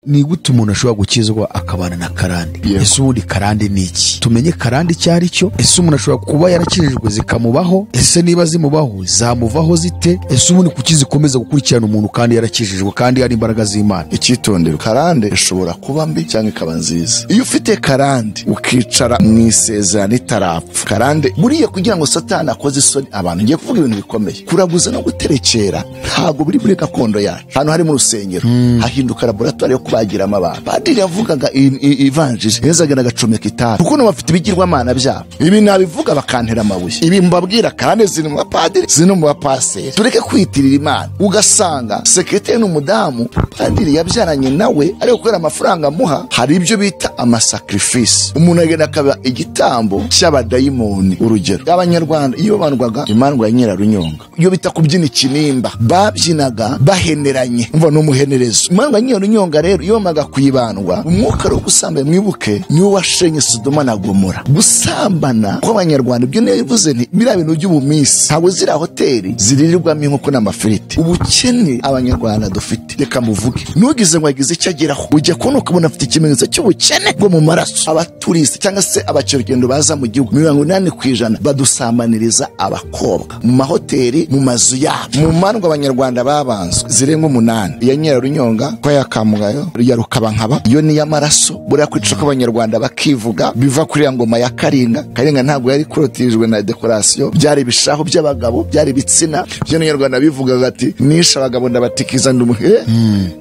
Ni gute umuntu ashobora gukizwa akabana na karande? Ese ubundi karande ni iki? Tumenye karande icyo ari cyo. Ese umuntu ashobora kuba yarakijijwe zikamubaho? Ese niba zimubaho zamuvaho zite? Ese ubundi kuki zikomeza gukurikirana umuntu kandi yarakijijwe kandi ari imbaraga z'Imana? Icyitonderwa, karande ishobora kuba mbi cyangwa ikaba nziza. Iyo ufite karande ukicara mu isezerano itarapfa, karande buriya kugira ngo Satani akoze isoni abantu, ngiye kuvuga ibintu bikomeye. Kuraguza no guterekera ntabwo biri muri gakondo yacu. Hano hari mu rusengero hahinduka laboratoire yo kubagiramo abantu. Padiri yavugaga ivanjiri yazaga agacomeka itabi kuko bafite ibigirwamana byabo. Ibi nabivuga bakantera amabuye. Ibi mbabwira karande ziri mu bapadiri, ziri mu bapaseri. Tureke kwitirira Imana. Ugasanga sekreteri n'umudamu padiri yabyaranye nawe ariko kubera amafaranga amuha hari ibyo bita amasacrifice. Umuntu agenda akaba igitambo cy'abadayimoni. Urugero, abanyarwanda iyo bandwaga imandwa ya Nyirarunyonga, iyo bita kubyina ikinimba, babyinaga baheneranye, umva n'umuhenerezo. Imandwa ya Nyirarunyonga rero iyo bamaga kuyibandwa, umwuka wo gusambana, mwibuke niwo washenye Sodoma na Gomora. Gusambana kw'abanyarwanda ibyo nivuze nti biriya bintu by'ubumisi, ntabwo ziriya hoteli ziririrwamo inkoko n'amafiriti. Ubukene abanyarwanda dufite, reka muvuge, nugize ngo agize icyo ageraho, ujya kubona ukabona afite ikimenyetso cy'ubukene bwo mu maraso. Abaturiste cyangwa se abakerarugendo baza mu gihugu 80% badusambaniriza abakobwa mu mahoteli, mu mazu yabo. Mu mandwa abanyarwanda babanzwe zirenga 8, iya Nyirarunyonga kwa ya Kamugayo, ya Rukabankaba, iyo ni y'amaraso. Buriya kwica kw'abanyarwanda bakivuga biva kuri ya ngoma ya Karinga. Karinga ntabwo yari korotirijwe na decoration, byari ibishaho by'abagabo, byari ibitsina by'abanyarwanda. Bivugaga ati nisha abagabo ndabatikiza ndumuhe.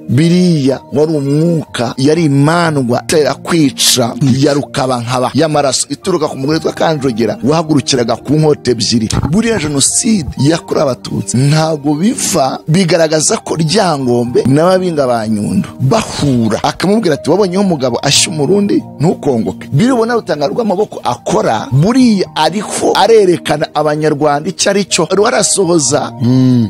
Biriya wari umwuka, yari imandwa itera kwica ya Rukabankaba y'amaraso ituruka ku mugore witwa Kanjogera wahagurukiraga ku nkota ebyiri. Buriya jenoside yakorewe abatutsi ntabwo biva, bigaragaza ko Ryangombe n'ababinga ba Nyundo bahura, akamubwira ati wabonyeho umugabo ashya umurundi ntukongoke. Birubona rutanga rw'amaboko akora buriya ariko arerekana abanyarwanda icyo ari cyo. Rwarasohoza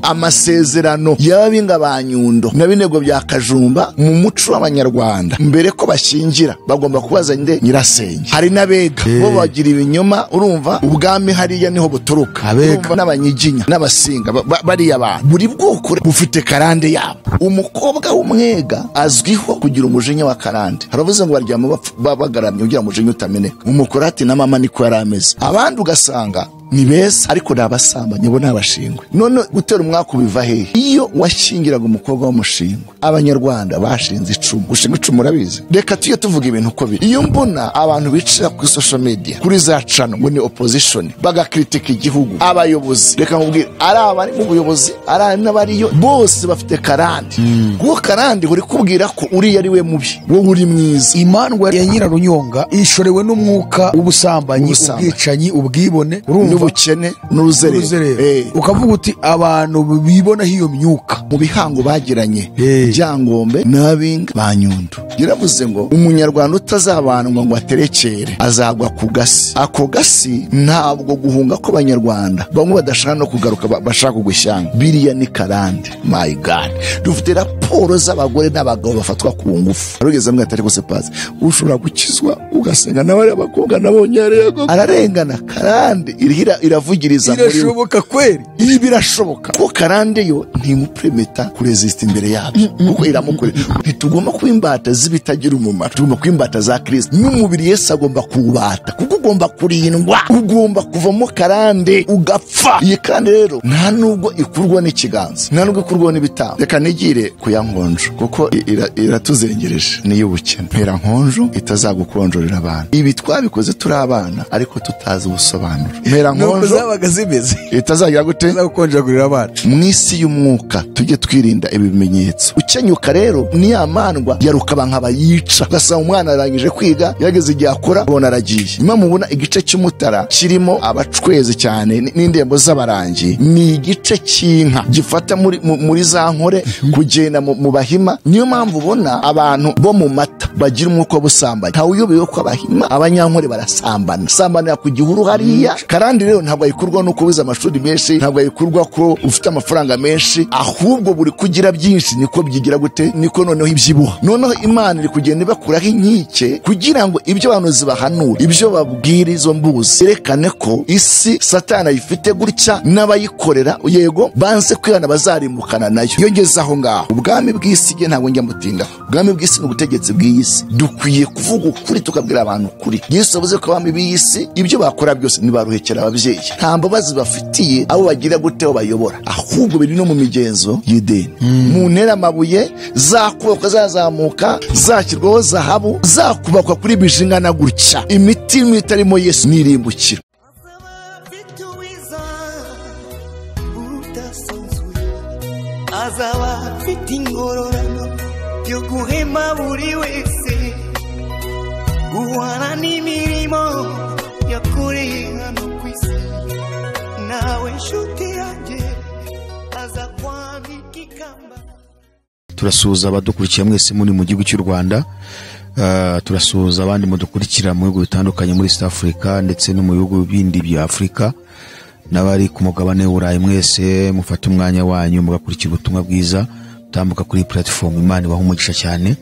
amasezerano y'ababinga ba Nyundo n'abinego bya Kajumba mu muco w'abanyarwanda. Mbere ko bashingira bagomba kubaza nde nyirasenge. Hari n'abega bo bagira ibinyoma, urumva ubwami hariya niho buturuka, urumva n'abanyiginya n'abasinga bariya abantu. Buri bwoko bufite karande yabo. Umukobwa w'umwega azwiho kugira umujinya wa karande. Haravuze ngo baryama bagaramye kugira umujinya utameneka. Umukorati na mama niko yari ameze. Abandi ugasanga ni beza ariko nabasambanye bo nabashingwe. None gutera umwaka biva hehe? Iyo washingiraga umukobwa w'umushingwe, abanyarwanda bashinze icumu. Gushinga icumu murabizi. Reka tujye tuvuga ibintu uko biri. Iyo mbona abantu bicara kuri social media, kuri za channel ngo ni opposition, bagakritika igihugu, abayobozi, reka nkubwire, ari abari mu buyobozi, ari n'abariyo, bose bafite karande. Kuko karande uri kubwira ko uri ari we mubi, wowe uri mwiza. Imandwa ya Nyirarunyonga ishorewe n'umwuka w'ubusambanyi, ubwicanyi, ubwibone, ubukene n'uruzerero. Ukavuga uti abantu bibonaho iyo myuka mu bihango bagiranye Ryangombe n'abinga ba Nyundo. Yaravuze ngo umunyarwanda utazabandwa ngo aterekere azagwa ku gasi. Ako gasi ntabwo guhunga kw'abanyarwanda bamwe badashaka no kugaruka, bashaka kugushyanga. Biriya ni karande. My God, dufite raporo z'abagore n'abagabo bafatwa ku ngufu. Arugeze mwe atari gose pazi, ushobora gukizwa ugasenga n'abari abakobwa nabonye ararengana. Karande iravugiriza muri birashoboka kweri, ibi birashoboka ko karande yo ntimupremeta kuresist imbere yabyo, kuko iramukore. Ntitugomba kuba imbata z'ibitagira umumaro, tugomba kuba imbata za Kristo. N'umubiri Yesu agomba kuwubata, kuko ugomba kurindwa, ugomba kuvamo karande ugapfa. Iyi karande rero nta nubwo ikurwa n'ikiganza, nta nubwo ikurwa n'ibitambo. Reka nigire ku ya nkonjo kuko iratuzengereje, ni y'ubukene. Mpera nkonjo itazagukonjorera abantu. Ibi twabikoze turi abana ariko tutazi ubusobanuro. Mpera nkonjo zabaga zimeze itazagira gute izagukonjagurira abana. Mu isi y'umwuka tujye twirinda ibi bimenyetso. Ukenyuka rero ni yamandwa ya Rukabankaba yica, ugasanga umwana arangije kwiga yageze igihe akora ubona aragiye. Nyuma mubona igice cy'umutara kirimo abacwezi cyane n'indembo z'abarangi, ni igice cy'inka gifata muri za nkore kugenda mu bahima. Niyo mpamvu ubona abantu bo mu mata bagira umwuka w'ubusambanyi. Ntawe uyobewe ko abahima, abanyankore barasambana, sambanira ku gihuru hariya. Karande rero ntabwo ayikurwa nuko wize amashuri menshi, ntabwo ayikurwa ko ufite amafaranga menshi, ahubwo buri kugira byinshi niko byigira gute, niko noneho ibyibuha. Noneho Imana iri kugenda ibakuraho inkike kugira ngo ibyo abantu bahanura, ibyo babwira izo mbuzi, yerekane ko isi Satani ayifite gutya n'abayikorera, yego banze kwihana bazarimbukana nayo. Iyo ngeze aho ngaho, ubwami bw'isi nge ntabwo njya mutindaho. Ubwami bw'isi ni ubutegetsi bw'iyi si. Dukwiye kuvuga ukuri, tukabwira abantu ukuri. Yesu yavuze ko abami b'iyi si ibyo bakora byose ntibaruhekera ababyeyi, nta mbabazi bafitiye abo bagira gute abo bayobora, ahubwo biri no mu migenzo y'idini. Mu ntera amabuye zakubakwa, zazamuka, zashyirwaho zahabu, zakubakwa kuri bijingana gutya. Imitima itarimo Yesu nirimbukira. Azaba afite ingororano yo guhema buri wese, guhana n'imirimo yakoreye hano ku isi. Nawe nshuti yanjye aza kwambika ikamba. Turasuhuza abadukurikiye mwese muri mu gihugu cy'u Rwanda, turasuhuza abandi mudukurikira mu bihugu bitandukanye muri East Africa ndetse no mu bihugu bindi bya Afrika, n'abari ku mugabane w'Uburayi. Mwese mufate umwanya wanyu mugakurikira ubutumwa bwiza tambuka kuri platform. Imana ibahe umugisha cyane.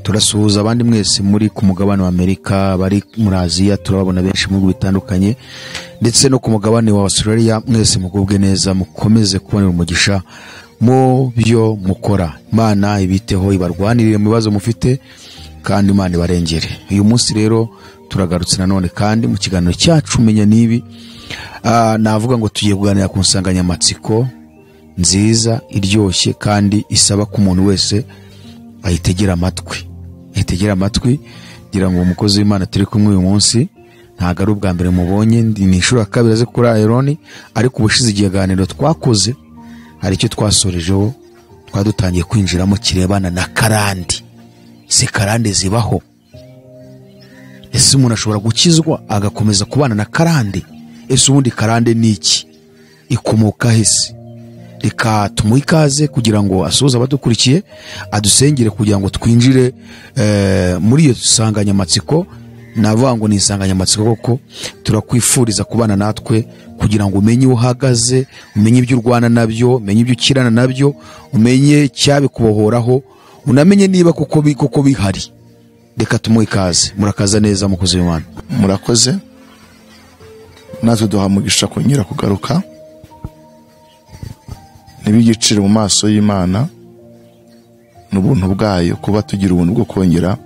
Turasuhuza abandi mwese muri ku mugabane wa Amerika, bari muri Aziya, turababona benshi mu bihugu bitandukanye, ndetse no ku mugabane wa Australia. Mwese mugubwe neza, mukomeze kubonera umugisha mu byo mukora. Imana ibiteho, ibarwanirire mu bibazo mufite, kandi Imana ibarengere. Uyu munsi rero turagarutse nanone kandi mu kiganiro cyacu Menya Nibi. Navuga ngo tugiye kuganira ku nsanganyamatsiko nziza iryoshye kandi isaba ko umuntu wese ayitegera amatwi, ayitegera amatwi. Ngira ngo umukozi w'Imana turi kumwe uyu munsi ntabwo ari ubwa mbere mubonye, ni inshuro ya kabiri aze kuri Aironi, ariko ubushize ikiganiro twakoze hari icyo twasorejeho, twadutangiye kwinjiramo kirebana na karande. Se karande zibaho? Ese umuntu ashobora gukizwa agakomeza kubana na karande? Ese ubundi karande ni iki? Ikomoka hese? Reka tumuhe ikaze kugira ngo asuhuze abadukurikiye, adusengere kugira ngo twinjire muri iyo nsanganyamatsiko. Navuga ngo ni insanganyamatsiko koko. Turakwifuriza kubana natwe kugira ngo umenye uhagaze, umenye ibyo urwana nabyo, umenye ibyo ukirana nabyo, umenye icyabikubohoraho, unamenye niba koko bihari. Reka tumuhe ikaze. Murakaza neza mukozi w'Imana. Murakoze. Natwe duha umugisha kongera kugaruka. Ntibigicire mu maso y'Imana n'ubuntu bwayo kuba tugira ubuntu bwo kongera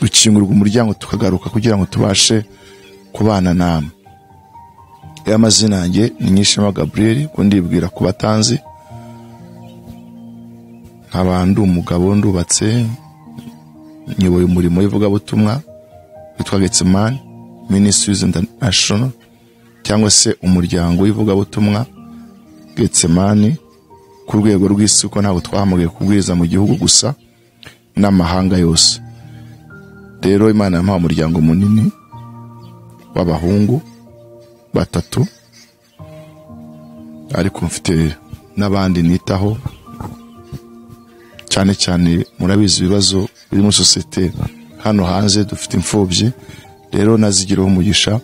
gukingurwa umuryango tukagaruka kugira ngo tubashe kubana namwe. Amazina yanjye ni Nyishema Gabriel, ndibwira ku batanzi, nkaba ndi umugabo, ndubatse, nyoboye umurimo w'ivugabutumwa witwa Getsemani Ministries International, cyangwa se umuryango w'ivugabutumwa Getsemani ku rwego rw'isi, kuko ntabwo twahamagaye kubwiriza mu gihugu gusa n'amahanga yose. Rero Imana yampaye umuryango munini w'abahungu batatu, ariko mfite n'abandi nitaho cyane cyane. Murabizi ibibazo biri muri sosiyete hano hanze, dufite imfubyi, rero nazigiraho umugisha.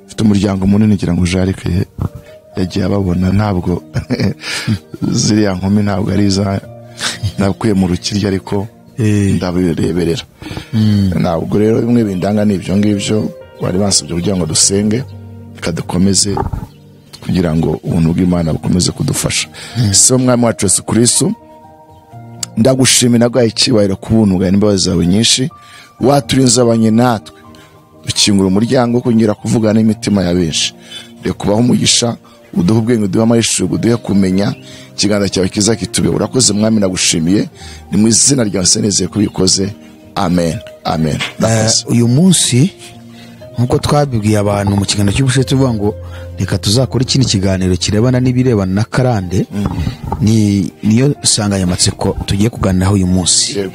Mfite umuryango munini, ngira ngo Jarike yagiye ababona, ntabwo ziriya nkumi ntabwo ari iza nakuye mu rukirya, ariko ndabireberera. Ntabwo rero bimwe bindanga ni ibyo ngibyo bari bansabye kugira ngo dusenge, reka dukomeze kugira ngo ubuntu bw'Imana bukomeze kudufasha. So Mwami wacu Yesu Kristo, ndagushimira bwaye icyubahiro ku buntu bwawe n'imbabazi zawe nyinshi, waturinze abanye natwe, dukingura umuryango kongera kuvugana n'imitima ya benshi. Reka ubahe umugisha, uduhe ubwenge, uduhe amahishurwa, uduhe kumenya ikiganza cyawe kiza kitube. Urakoze Mwami, nagushimiye, ni mu izina ryawe nizeye ko ubikoze. Amen, amen. Uyu munsi nkuko twabibwiye abantu mu kiganiro cy'ubushize, tuvuga ngo reka tuzakora ikindi kiganiro kirebana n'ibirebana na karande, ni niyo nsanganyamatsiko tugiye kuganiraho uyu munsi.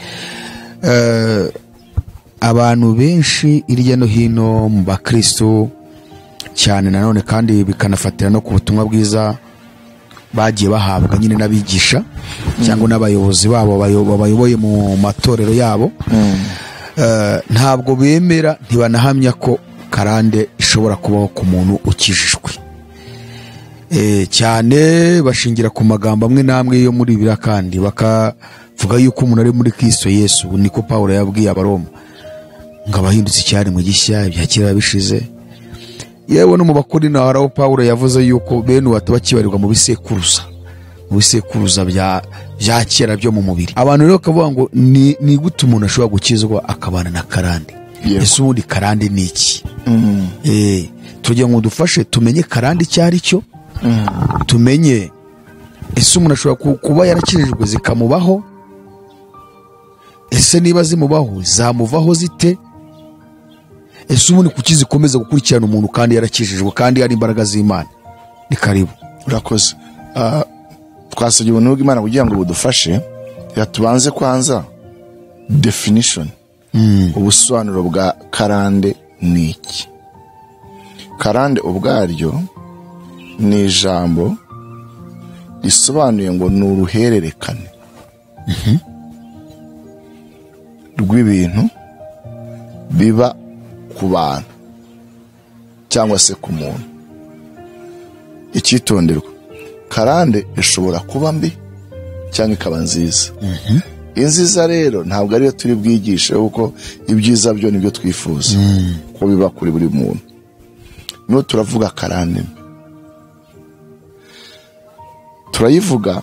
Abantu benshi hirya no hino mu bakristo cyane nanone, kandi bikanafatira no ku butumwa bwiza bagiye bahabwa nyine n'abigisha cyangwa n'abayobozi babo bayoboye mu matorero yabo, ntabwo bemera, ntibanahamya ko karande ishobora kubaho ku muntu ukijijwe. Cyane bashingira ku magambo amwe n'amwe yo muri Bibiliya, kandi bakavuga yuko umuntu ari muri Kristo Yesu. Niko Pawulo yabwiye Abaroma ngo abahindutse icyaremwe gishya, ibya kera bishize. Yewe no mu Bakorinto hari aho Pawulo yavuze yuko bene bakibarirwa mu bisekuruza, mu bisekuruza bya kera byo mu mubiri. Abantu rero bakavuga ngo ni gute umuntu ashobora gukizwa akabana na karande? Ese ubundi karande ni iki? Tugira ngo dufashe tumenye karande icyo ari cyo, tumenye ese umuntu ashobora kuba yarakijijwe zikamubaho, ese niba zimubaho zamuvaho zite, ese ubundi kuki zikomeza gukurikirana umuntu kandi yarakijijwe kandi ari imbaraga z'Imana? Ni karibu. Urakoze. Twasabye ubuntu bw'Imana kugira ngo budufashe. Yatubanze kwanza definition, ubusobanuro bwa karande ni iki. Karande ubwaryo ni ijambo risobanuye ngo ni uruhererekane rw'ibintu biba ku bantu cyangwa se ku muntu. Icyitonderwa, karande ishobora kuba mbi cyangwa ikaba nziza. Inziza rero ntabwo ariyo turi bwigishe, kuko ibyiza byo nibyo twifuza ko biba kuri buri muntu. No turavuga karande mbi, turayivuga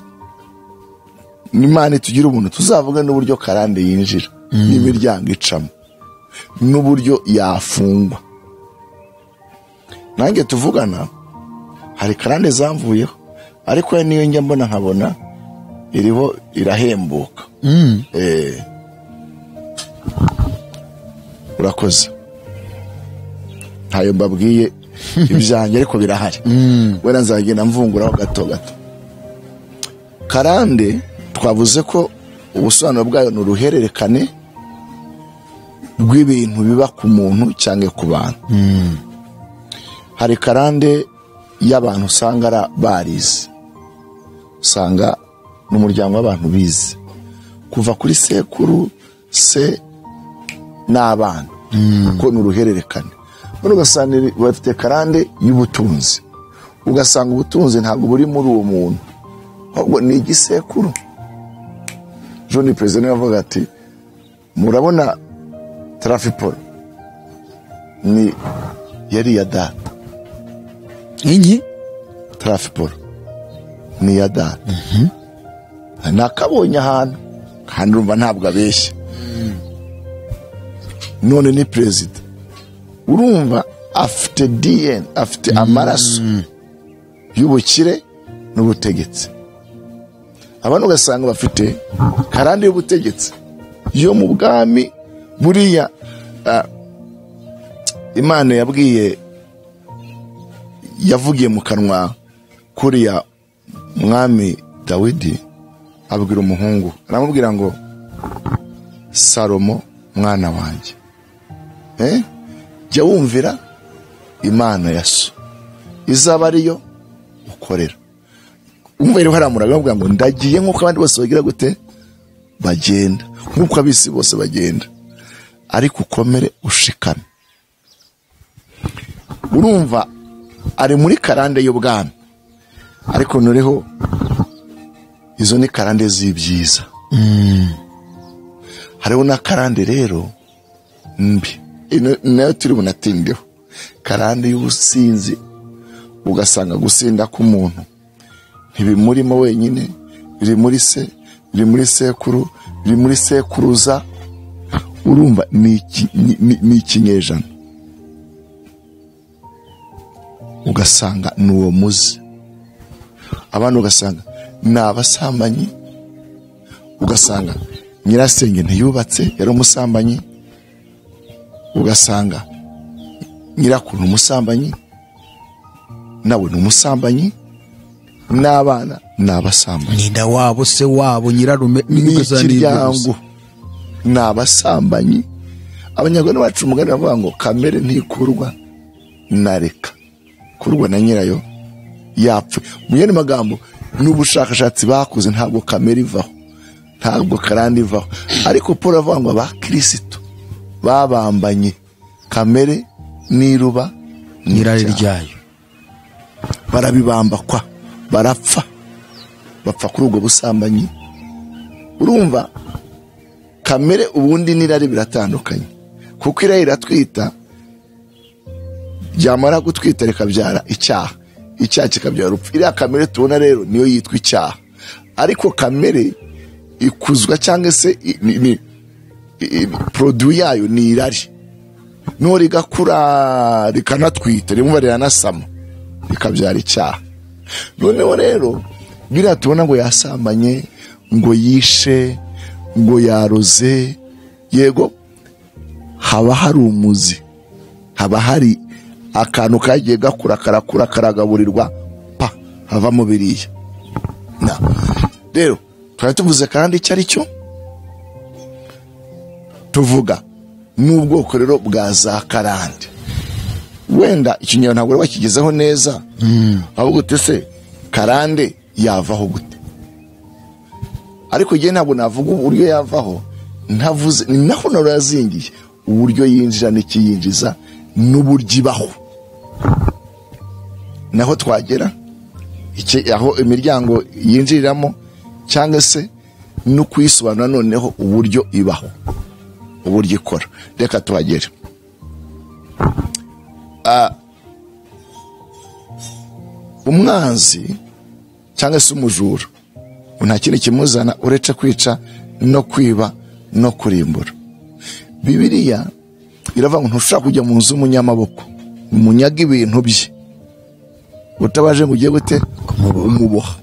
n'Imana tugira ubuntu, tuzavuga n'uburyo karande yinjira n'imiryango icamo n'uburyo yafungwa. Nanjye tuvugana hari karande zamvuyeho, ariko niyo njya mbona nkabona iriho irahembuka. Urakoze. Ntayo mbabwiye ibyanjye ariko birahari. Wenda nzagenda mvunguraho gato gato. Karande twavuze ko ubusobanuro bwayo ni uruhererekane rw'ibintu biba ku muntu cyangwa ku bantu. Hari karande y'abantu usanga barize, usanga n'umuryango w'abantu bize kuva kuri sekuru se n'abana, kuko ni uruhererekane. None ugasanga bafite karande y'ubutunzi, ugasanga ubutunzi ntabwo buri muri uwo muntu, ahubwo ni igisekuru. John President yavuga ati murabona Trafipol ni yari ya data. Inki Trafipol ni ya data. Nakabonye ahantu kandi urumva ntabwo abeshya. None ni president, urumva afite DN, afite amaraso y'ubukire n'ubutegetsi. Abantu ugasanga bafite karande y'ubutegetsi yo mu bwami. Buriya Imana yabwiye, yavugiye mu kanwa kuriya mwami Dawidi, abwira umuhungu aramubwira ngo Salomo mwana wanjye, jya wumvira Imana ya so izaba ariyo ukorera. Umva rero haramura avuga ngo ndagiye nkuko abandi bose bagira gute bagenda, nkuko abisi bose bagenda, ariko ukomere ushikame. Urumva ari muri karande y'ubwami, ariko noneho izo ni karande z'ibyiza. Hariho na karande rero mbi, nayo turi bunatindeho, karande y'ubusinzi. Ugasanga gusinda k'umuntu ntibimurimo wenyine, biri muri se, biri muri sekuru, biri muri sekuruza. Urumva ni ikinyejana. Ugasanga ni uwo muzi. Abantu ugasanga ni abasambanyi, ugasanga nyirasenge ntiyubatse yari umusambanyi, ugasanga nyirakuru ni umusambanyi, nawe ni umusambanyi, n'abana ni abasambanyi, nyina wabo se wabo nyirarume n'ikiryango ni abasambanyi. Abanyarwanda bacu umugani bavuga ngo kamere ntikurwa na reka, kurwa na nyirayo yapfuye. Mu yandi magambo, N'ubushakashatsi bakoze ntabwo kamere ivaho, ntabwo karande ivaho. Ariko Paul avuga ngo abakristo babambanye kamere n'iruba n'irari ryayo, barabibamba kwa barapfa, bapfa kuri ubwo busambanyi. Urumva kamere ubundi n'irari biratandukanye, kuko irari iratwita, ryamara gutwita rikabyara icyaha, icyaha kikabyara urupfu. Iriya kamere tubona rero niyo yitwa icyaha. Ariko kamere ikuzwa cyangwa se produit yayo ni irari, no rigakura rikanatwita, rimwe riranasama rikabyara icyaha. Noneho rero biriya tubona ngo yasambanye, ngo yishe, ngo yaroze, yego haba hari umuzi, haba hari akantu kagiye gakura karakura karagaburirwa pa havamo biriya. Na rero twari tuvuze kandi icyo ari cyo, tuvuga n'ubwoko rero bwa za karande. Wenda ikinyarwanda ntabwo bakigezeho neza, ahubwo tese karande yavaho gute? Ariko gihe ntabwo navuga uburyo yavaho ntavuze ni naho narazingiye uburyo yinjira n'ikiyinjiza n'uburyo ibaho. Naho twagera aho imiryango yinjiriramo cyangwa se no kuyisobanura noneho uburyo ibaho, uburyo ikora. Reka tuhagere. Umwanzi cyangwa se umujura nta kindi kimuzana uretse kwica no kwiba no kurimbura. Bibiliya iravuga ngo ntushobora kujya mu nzu y'umunyamaboko umunyaga ibintu bye utabaje ngo ugiye gute umuboha.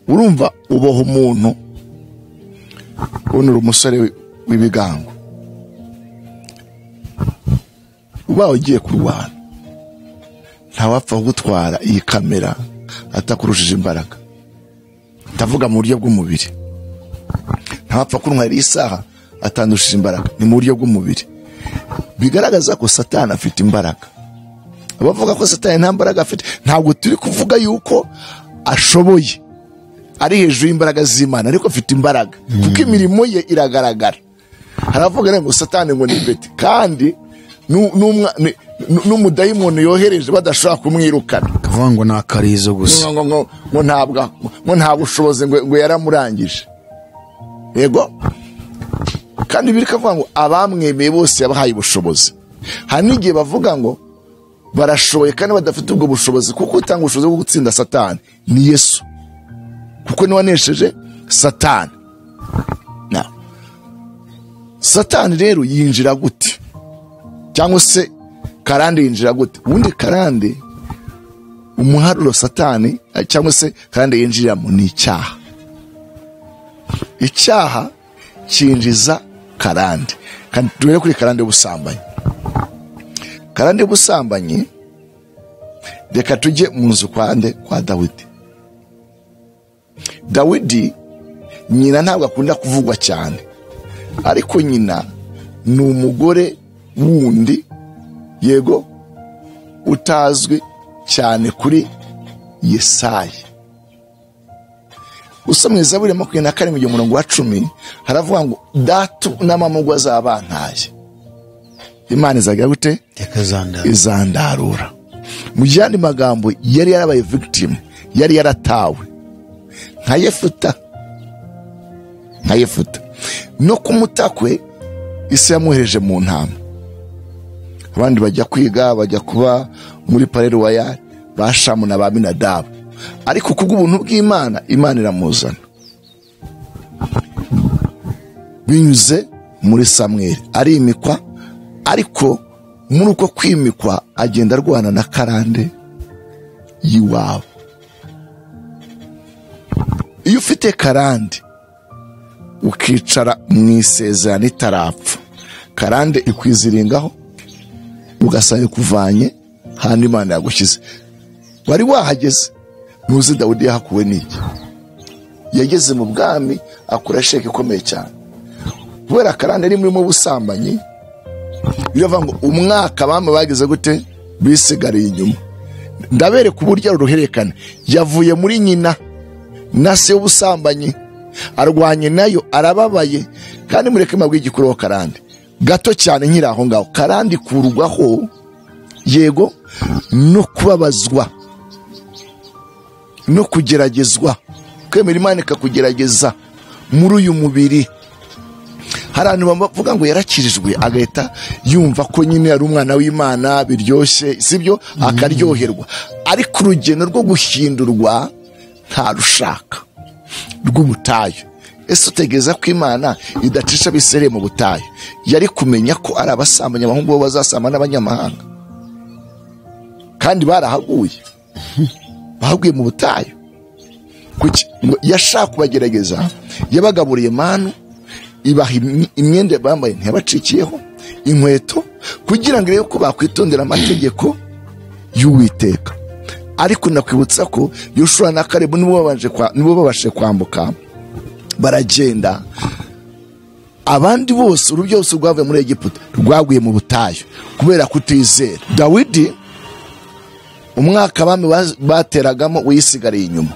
Urumva uboha umuntu ubonera umusore w'ibigango uba ugiye kurwana, ntawapfa kugutwara iyi kamera atakurushije imbaraga. Ndavuga mu buryo bw'umubiri, ntawapfa kuntwara isaha atandushije imbaraga, ni mu buryo bw'umubiri. Bigaragaza ko Satani afite imbaraga. Abavuga ko Satani nta mbaraga afite, ntabwo turi kuvuga yuko ashoboye, ari hejuru y'imbaraga z'Imana, ariko afite imbaraga kuko imirimo ye iragaragara. Haravuga ngo Satani ngo ni beti, kandi n'umudayimoni yohereje badashobora kumwirukana, kavuga ngo ni akarizo gusa, ngo nta bushobozi, ngo yaramurangije. Yego, kandi biri kavuga ngo abamwemeye bose yabahaye ubushobozi. Hari n'igihe bavuga ngo barashoboye kandi badafite ubwo bushobozi, kuko utanga ubushobozi bwo gutsinda Satani ni Yesu, kuko niwe wanesheje Satani. Na Satani rero yinjira gute, cyangwa se karande yinjira gute? Ubundi karande umuharuro Satani cyangwa se karande yinjiramo ni icyaha. Icyaha cyinjiza karande. Kandi duhere kuri karande y'ubusambanyi. Karande y'ubusambanyi, reka tujye mu nzu kwande kwa Dawidi. Dawidi nyina ntabwo akunda kuvugwa cyane, ariko nyina ni umugore wundi, yego, utazwi cyane kuri Yesayi. Usomye Zaburi 27 umurongo wa 10 haravuga ngo datu n'amamugwa zabantaye, Imana izagira gute? Izandarura. Mu yandi magambo yari yarabaye victim, yari yaratawe nka Yefuta, nka Yefuta. No kumutakwe isi yamwohereje mu ntama. Abandi bajya kwiga, bajya kuba muri Palais Royal, bashamu na Baminadabu. Ariko kubw'ubuntu bw'Imana, Imana iramuzana binyuze muri Samweli, arimikwa. Ariko muri uko kwimikwa agenda arwana na karande y'iwabo. Iyo ufite karande ukicara mu isezerano itarapfa, karande ikwiziringaho ugasanga ikuvanye handi Imana yagushyize. Wari wahageze, ntuzi Dawidi yahakuwe n'iki. Yageze mu bwami akora sheke ikomeye cyane kubera karande ari muri mu busambanyi. Biravuga ngo umwaka abami bageze gute bisigariye inyuma. Ndabereka uburyo ruherekana. Yavuye muri nyina Na se w'ubusambanyi arwanye nayo, arababaye. Kandi mureke mabwi igikuru karande gato cyane nkiri aho ngaho. Karande ikurwaho yego no kubabazwa no kugeragezwa, kwemera Imana ikakugerageza muri uyu mubiri. Hari abantu bavuga ngo yarakirijwe agahita yumva ko nyine ari umwana w'Imana biryoshye, sibyo, akaryoherwa. Ariko urugendo rwo guhindurwa ntarushaka rw'ubutayu. Ese utegereza ko Imana idacisha abisirayeli mu butayu, yari kumenya ko ari abasambanyi abahungu bo bazasamba n'abanyamahanga? Kandi barahaguye, bahaguye mu butayu. Kuki yashaka kubagerageza? Yabagaburiye manu, ibaha imyenda bambaye ntiyabacikiyeho, inkweto, kugira ngo irebe ko bakwitondera amategeko y'Uwiteka. Ariko nakwibutsa ko Yoshua na Kalebu nibo babashe kwambuka baragenda. Abandi bose urubyo byose rwavuye muri Egiputa rwaguye mu butayu kubera kutizera. Dawidi umwaka abami bateragamo wisigariye inyuma,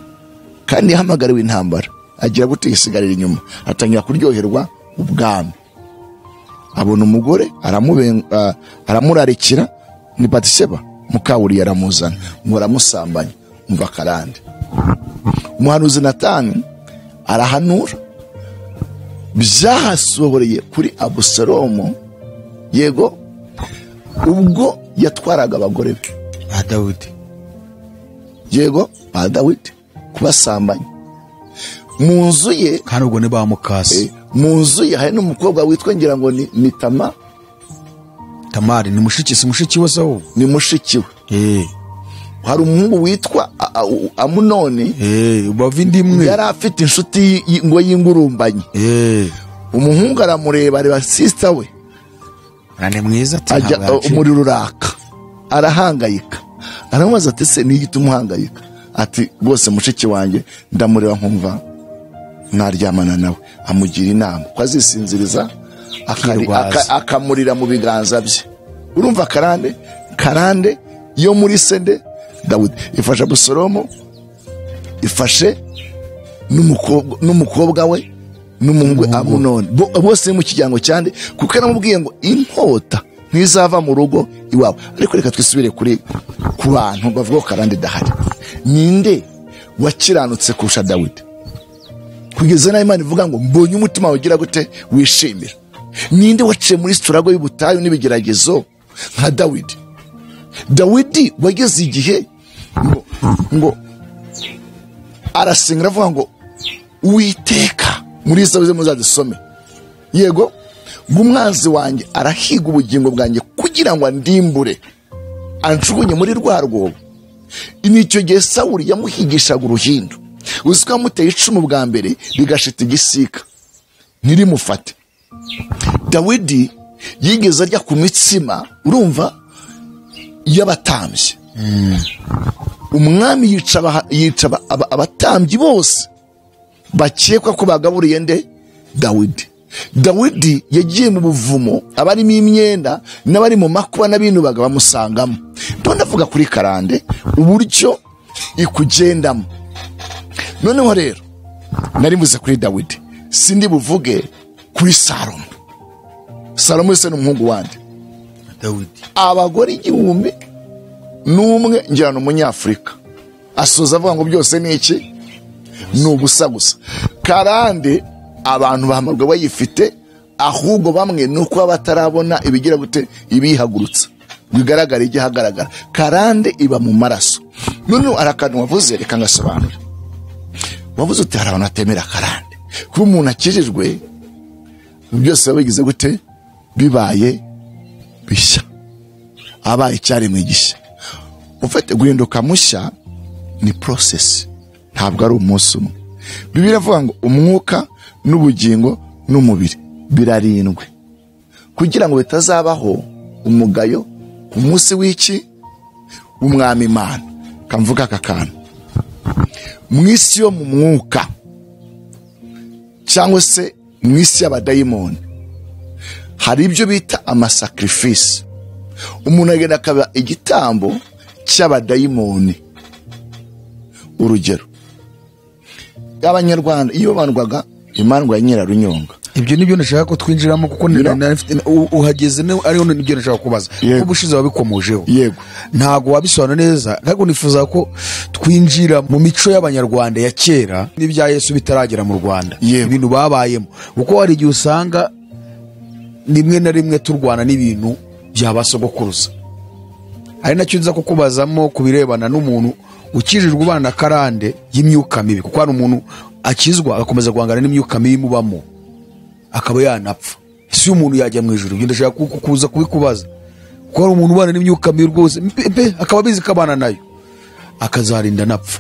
kandi yahamagariwe intambara, agira gute? Yisigarira inyuma, atangira kuryoherwa ubwami. Abona umugore aramurarikira, ni Batisheba mukawuri, yaramuzana ngo aramusambanya. Umva karande. Umuhanuzi Natani arahanura byahasohoreye kuri Abusalomo, yego, ubwo yatwaraga abagore be ba Dawidi, yego ba Dawidi, kubasambanya mu nzu ye. Kandi ubwo ni ba mukase. Mu nzu ye hari n'umukobwa witwa ngira ngo ni Tamari, ni mushiki, si mushiki we sawo, ni mushiki we. Hari umuhungu witwa Amunoni, bava indi imwe, yari afite inshuti ngo y'ingurumbanyi. Umuhungu aramureba, areba sister we, ni mwiza, ajya umuriro uraka, arahangayika. Aramubaza ati se ni igituma umuhangayika? Ati rwose mushiki wanjye ndamureba nkumva naryamana nawe. Amugira inama ko azisinziriza akamurira mu biganza bye. Urumva karande, karande yo muri sende Dawidi ifashe Abusalomo, ifashe n'umukobwa we n'umuhungu Amunoni, bose mu kijyango cyande, kuko yaramubwiye ngo inkota ntizava mu rugo iwawe. Ariko reka twisubire kuri ku bantu bavuga ko karande idahari. Ninde wakiranutse kurusha Dawidi? Kugeza naho Imana ivuga ngo mbonye umutima wagira gute wishimira. Ninde waciye muri turago y'ubutayu n'ibigeragezo nka Dawidi? Dawidi wageze igihe ngo arasenga aravuga ngo Uwiteka, muri Zaburi muzadusome, yego, ngo umwanzi wanjye arahiga ubugingo bwanjye kugira ngo andimbure, anjugunye muri rwa rwobo. Nicyo gihe Sawuli yamuhigishaga uruhindu, uzi ko yamuteye icumu bwa mbere rigashita igisika ntirimufate. Dawidi yigeze arya ku mitsima, urumva, y'abatambyi. Umwami yica abatambyi bose bakekwa ko bagaburiye nde? Dawidi. Dawidi yagiye mu buvumo, abarimo imyenda n'abari mu makuba n'abinubaga bamusangamo. Ndavuga kuri karande uburyo ikugendamo. Noneho rero nari mvuze kuri Dawidi, sindi buvuge kuri Salomo. Salomo se n'umuhungu wande Dawidi. Abagore 1000 n'umwe ngira no Umunyafrika, asoza avuga ngo byose ni iki? Ni ubusa gusa. Karande abantu bahamarwa bayifite, ahubwo bamwe nuko batarabona ibigira gute, ibihagurutsa bigaragara igihagaragara. Karande iba mu maraso. None arakantu wavuze, reka ngasobanure. Wavuze uti hari abantu batemera karande, kuba umuntu akijijwe byose bigize gute, bibaye bishya, abaye icyaremwe gishya. Ufite guhinduka mushya ni process, ntabwo ari umunsi umwe. Bibiliya iravuga ngo umwuka n'ubugingo n'umubiri birarindwe, kugira ngo bitazabaho umugayo ku munsi w'iki w'umwami Imana. Kamvuga aka kantu, mu isi yo mu mwuka cyangwa se mu isi y'abadayimoni hari ibyo bita amasacrifice. Umuntu agenda akaba igitambo cy'abadayimoni. Urugero, Abanyarwanda iyo bandwaga imandwa ya Nyirarunyonga. Ibyo nibyo nashaka ko twinjiramo, kuko uhageze ariho nibyo nashaka kubaza, kuko ubushize wabikomojeho. Yego. Ntago wabisobanura neza, ariko nifuza ko twinjira mu mico y'Abanyarwanda ya kera n'ibya Yesu bitaragera mu Rwanda, ibintu babayemo, kuko hari igihe usanga rimwe na rimwe turwana n'ibintu bya basogokuruza. Ari nacyo nza kukubazamo ku birebana n'umuntu ukijijwe ubana na karande y'imyuka mibi, kuko hari umuntu akizwa agakomeza guhangana n'imyuka mibi imubamo akaba yanapfa. Ese umuntu yajya mu ijuru? Ibyo ndashaka kuza kubikubaza, kuko hari umuntu ubana n'imyuka mibi rwose pe, akaba abizi ko abana nayo, akazarinda anapfa,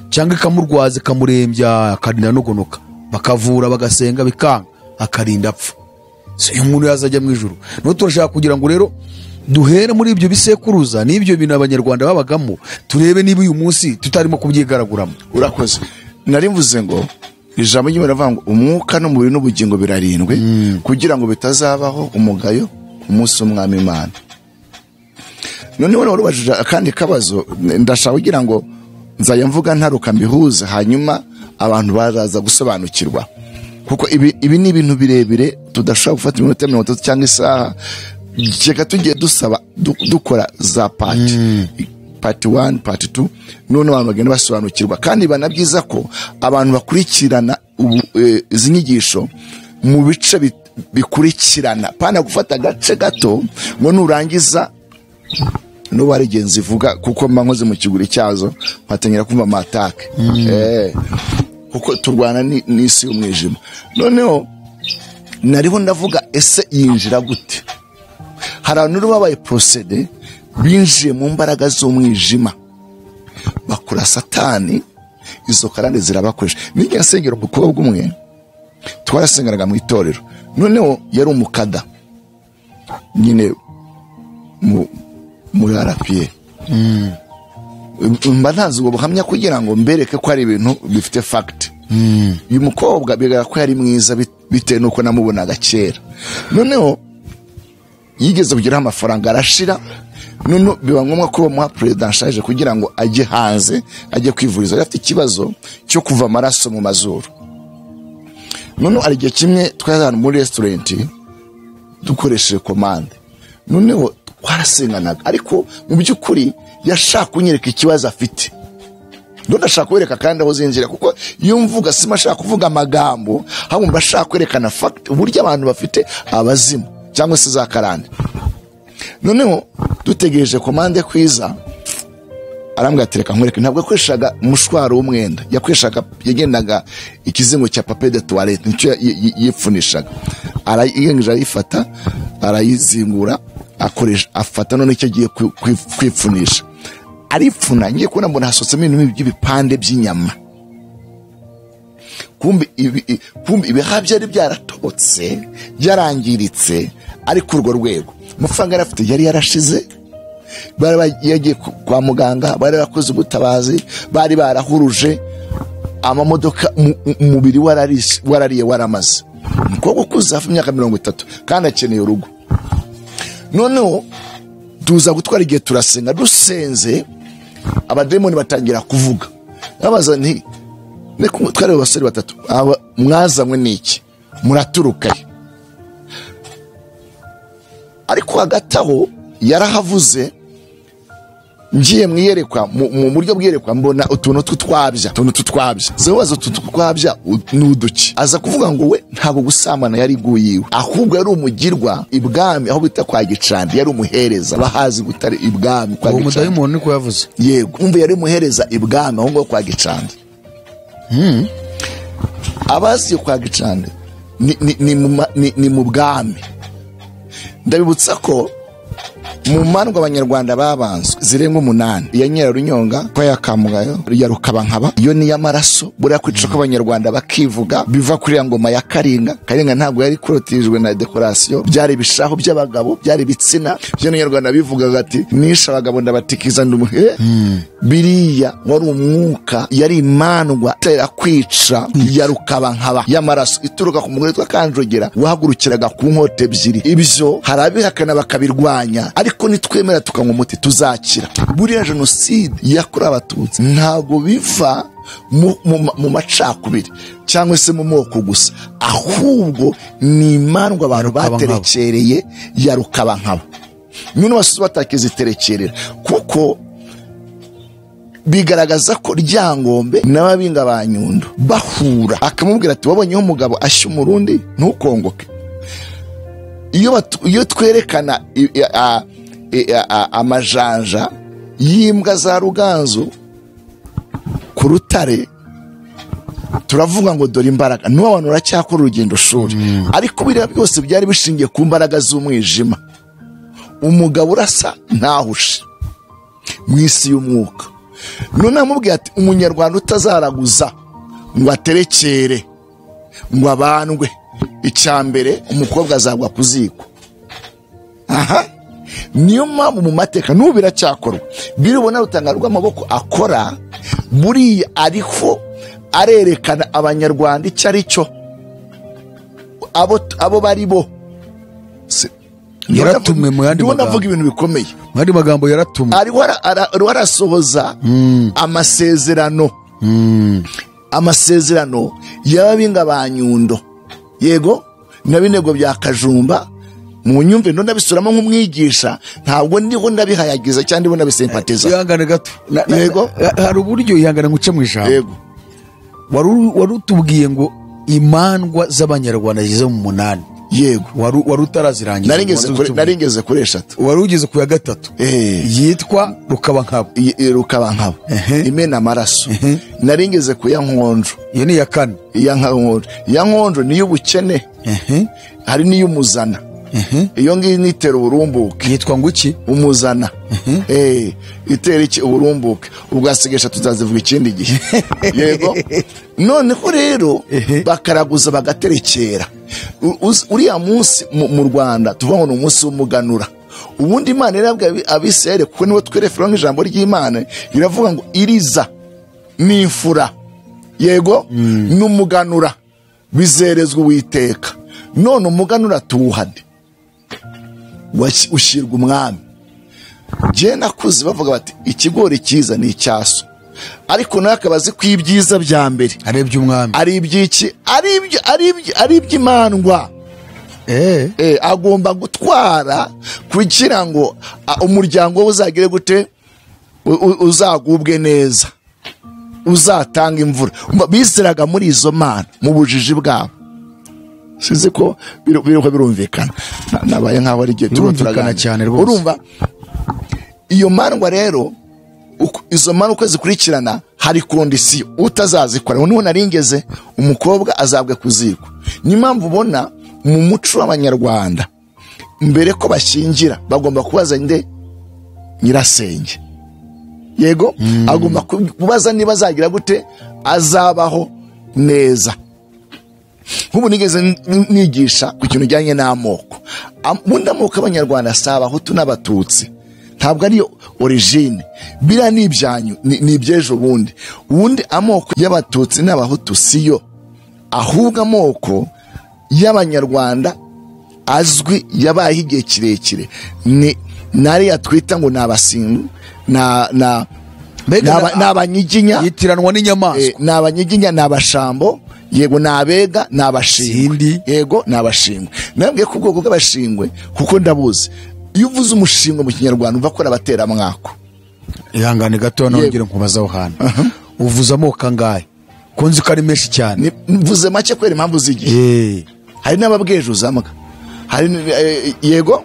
cyangwa ikamurwaza ikamurembya akarinda anogonoka, bakavura bagasenga bikanga, akarinda apfa. So uyu muntu yazajya mu ijuru? Niho turashaka kugira ngo rero duhere muri ibyo bisekuruza n'ibyo bintu Abanyarwanda babagamo, turebe niba uyu munsi tutarimo kubyigaraguramo. Urakoze. Nari mvuze ngo ijambo ry'Imana rivuga ngo umwuka n'umubiri n'ubugingo birarindwe, kugira ngo bitazabaho umugayo ku munsi w'Umwami Imana. Noneho warubajije akandi kabazo, ndashaka kugira ngo nzajya mvuga ntaruka mbihuze, hanyuma abantu baraza gusobanukirwa, kuko ibi ni ibintu birebire tudashobora gufata iminota 30 cyangwa isaha. Reka tugiye dusaba dukora za part part 1, part 2, none abantu bagenda basobanukirwa. Kandi banabyiza ko abantu bakurikirana izi nyigisho mu bice bikurikirana, pana gufata agace gato ngo nurangiza no barigenzi ivuga, kuko mba nkoze mu kiguri cyazo mpatangira kumva amatake, kuko turwana n'isi y'umwijima. Noneho nariho ndavuga, ese yinjira gute? Hari abantu babaye procede binjiye mu mbaraga z'umwijima, bakura Satani, izo karande zirabakoresha. Nijya nsengera umukobwa umwe twarasengeraga mu itorero, noneho yari umukada nyine muri RPA. Mba ntazi ubwo buhamya kugira ngo mbereke ko ari ibintu bifite fact. Uyu mukobwa bigaragara ko yari mwiza bitewe n'uko namubonaga kera. Noneho yigeze kugeraho amafaranga arashira, none biba ngombwa ko bamuha president kugira ngo ajye hanze ajye kwivuriza. Yari afite ikibazo cyo kuva amaraso mu mazuru. None ari igihe kimwe twari muri restaurant dukoresheje commande, noneho twarasenganaga, ariko mu by'ukuri yashaka kunyereka ikibazo afite. None ashaka kwereka kandi aho zinjira, kuko iyo mvuga sima ashaka kuvuga amagambo, ahubwo mba ashaka kwerekana fact uburyo abantu bafite abazimu cyangwa se za karande. Noneho dutegereje komande kwiza, arambwira ati reka nkwereke. Ntabwo yakoreshaga umushwaro w'umwenda, yakoreshaga, yagendaga ikizingo cya papier de toilette, nicyo yipfunishaga. Arayigengeje, arayifata, arayizingura, akoresha, afata none icyo agiye kwipfunisha, aripfuna. Ngiye kubona mbona hasohotsemo ibintu by'ibipande by'inyama. Kumbi ibihaha byari byaratobotse, byarangiritse, ariko urwo rwego amafaranga yari afite yari yarashize. Bari yagiye kwa muganga, bari bakoze ubutabazi, bari barahuruje amamodoka, umubiri warariye waramaze. Umukobwa ukuze hafi imyaka 30 kandi akeneye urugo. Noneho tuza gutwara igihe turasenga, dusenze abademoni batangira kuvuga. Babaza nti twari abasore batatu, mwazanywe n'iki? Muraturuka he? Ariko hagati aho yarahavuze, ngiye mwiyerekwa mu buryo bwiyerekwa mbona utuntu tw'utwabya, utuntu tw'utwabya. Zabaza utu twabya n'uduki. Aza kuvuga ngo we ntabwo gusambana yari guyiwe, ahubwo yari umugirwa ibwami aho bita kwa Gicandi, yari umuhereza bahazi gutari ibwami kwa Gicandi. Umudayimoni niko yavuze. Yego, umva yari umuhereza ibwami aho ngo kwa Gicandi. Abazi kwa Gicandi ni mu bwami. Ndabibutsa ko mu mandwa Abanyarwanda babanzwe zirenga 8, iya Nyirarunyonga kwa Yakamugayo, ya Rukabankaba, iyo ni y'amaraso. Buriya kwica ko Abanyarwanda bakivuga biva kuri ya ngoma ya Karinga. Karinga ntabwo yari korotijwe na decoration, byari ibishaho by'abagabo, byari ibitsina by'Abanyarwanda. Bivugaga ati nisha abagabo ndabatikiza ndumuhe. Biriya wari umwuka, yari imandwa itera kwica ya Rukabankaba y'amaraso ituruka ku mugore witwa Kanjogera wahagurukiraga ku nkote ebyiri. Ibyo hari abihakana bakabirwanya, ariko nitwemera tukanywa umuti tuzakira. Buriya jenoside yakorewe Abatutsi ntabwo biva mu macakubiri cyangwa se mu moko gusa, ahubwo ni imandwa abantu baterekereye ya Rukabankaba. None basuze batakiziterekerera, kuko bigaragaza ko Ryangombe n'ababinga ba Nyundo bahura, akamubwira ati wabonyeho umugabo ashya umurundi ntukongoke. Iyo twerekana amajanja y'imbwa za Ruganzu ku rutare, turavuga ngo dore imbaraga. N'ubu abantu baracyakora urugendo shuri, ariko biriya byose byari bishingiye ku mbaraga z'umwijima. Umugabo urasa ntahushe mu isi y'umwuka. None amubwiye ati umunyarwanda utazaraguza ngo aterekere ngo abandwe, icya mbere umukobwa azagwa ku ziko. Aha niyo mpamvu mu mateka n'ubu biracyakorwa. Birubona Rutanga rw'amaboko akora buriya, ariho arerekana abanyarwanda icyo ari cyo, abo bari bo. Yaratumwe mu yandi magambo. Ndavuga ibintu bikomeye. Mu yandi magambo yaratumwe. Ariho arasohoza amasezerano. Amasezerano y'ababinga ba Nyundo. Yego, na binego bya Kajumba. Mu nyumve ndo ndabisuramo nk'umwigisha, ntabwo ndiho ndabihayagiza cyangwa ndiho ndabisempatiza. Ihangane gato. Yego, hari uburyo ihangane nguce mu ijambo. Yego. Wari utubwiye ngo imandwa z'abanyarwanda zigeze mu 8. Yego. Wari utarazirangiza. Naringeze kuri 3. Wari ugeze ku ya 3. Yitwa Rukabankaba. Rukabankaba. Imena amaraso. Naringeze ku ya Nkonjo. Iyo ni iya 4. Iya Nkonjo. Iya Nkonjo ni y'ubukene. Hari n'iy'umuzana. Iyo ngiyi nitera uburumbuke. Yitwa ngo iki? Umuzana. Itera iki? Uburumbuke. Ubwo hasigaye tuzazivuga ikindi gihe. Yego. Noneho rero bakaraguza bagaterekera. Uriya munsi mu Rwanda tuvuga ngo ni umunsi w'umuganura. Ubundi Imana irabwira Abisirayeli, kuko nibo twerefera nk'ijambo ry'Imana, iravuga ngo iriza n'imfura, yego, n'umuganura bizerezwa Uwiteka. None umuganura tuwuhane, ushyirwa umwami. Jye nakuze bavuga bati ikigori cyiza ni icyaso, ariko nawe akaba azi ko ibyiza bya mbere ari iby'umwami, ari iby'iki, ari iby'imandwa. Agomba gutwara kugira ngo umuryango we uzagire gute, uzagubwe neza, uzatanga imvura. Bizeraga muri izo mana mu bujiji bwabo. Sinzi ko birumvikana. Nabaye nkaho ari igihe turumvikana cyane rwose. Urumva iyo mandwa rero, izo mandwa uko zikurikirana hari kondisiyo utazazikora. Noneho naringeze umukobwa azabwe ku ziko. Niyo mpamvu ubona mu muco w'abanyarwanda mbere ko bashyingira bagomba kubaza nde? Nyirasenge. Yego, agomba kubaza niba azagira gute, azabaho neza. Nk'ubu nigeze nigisha ku kintu kijyanye n'amoko. Ubundi amoko y'abanyarwanda si abahutu n'abatutsi, ntabwo ariyo origine. Biriya ni ibyanyu, ni iby'ejo bundi. Ubundi amoko y'abatutsi n'abahutu siyo, ahubwo amoko y'abanyarwanda azwi yabayeho igihe kirekire ni nariya twita ngo ni abasindu, ni abanyiginya, yitiranwa n'inyamaswa, ni abanyiginya, ni abashambo, yego, ni abega, ni abashingwe. Yego, ni abashingwe. Nabwiye ko ubwoko bw'abashingwe kuko ndabuzi. Iyo uvuze umushingwe mu kinyarwanda umva ko ari abateramwako. Ihangane gato nongere nkubaza aho hantu. Uvuze amoko angahe? Ko nzi ko ari menshi cyane. Mvuze make kubera impamvu z'igihe. Hari n'ababwejuzambwa, hari yego,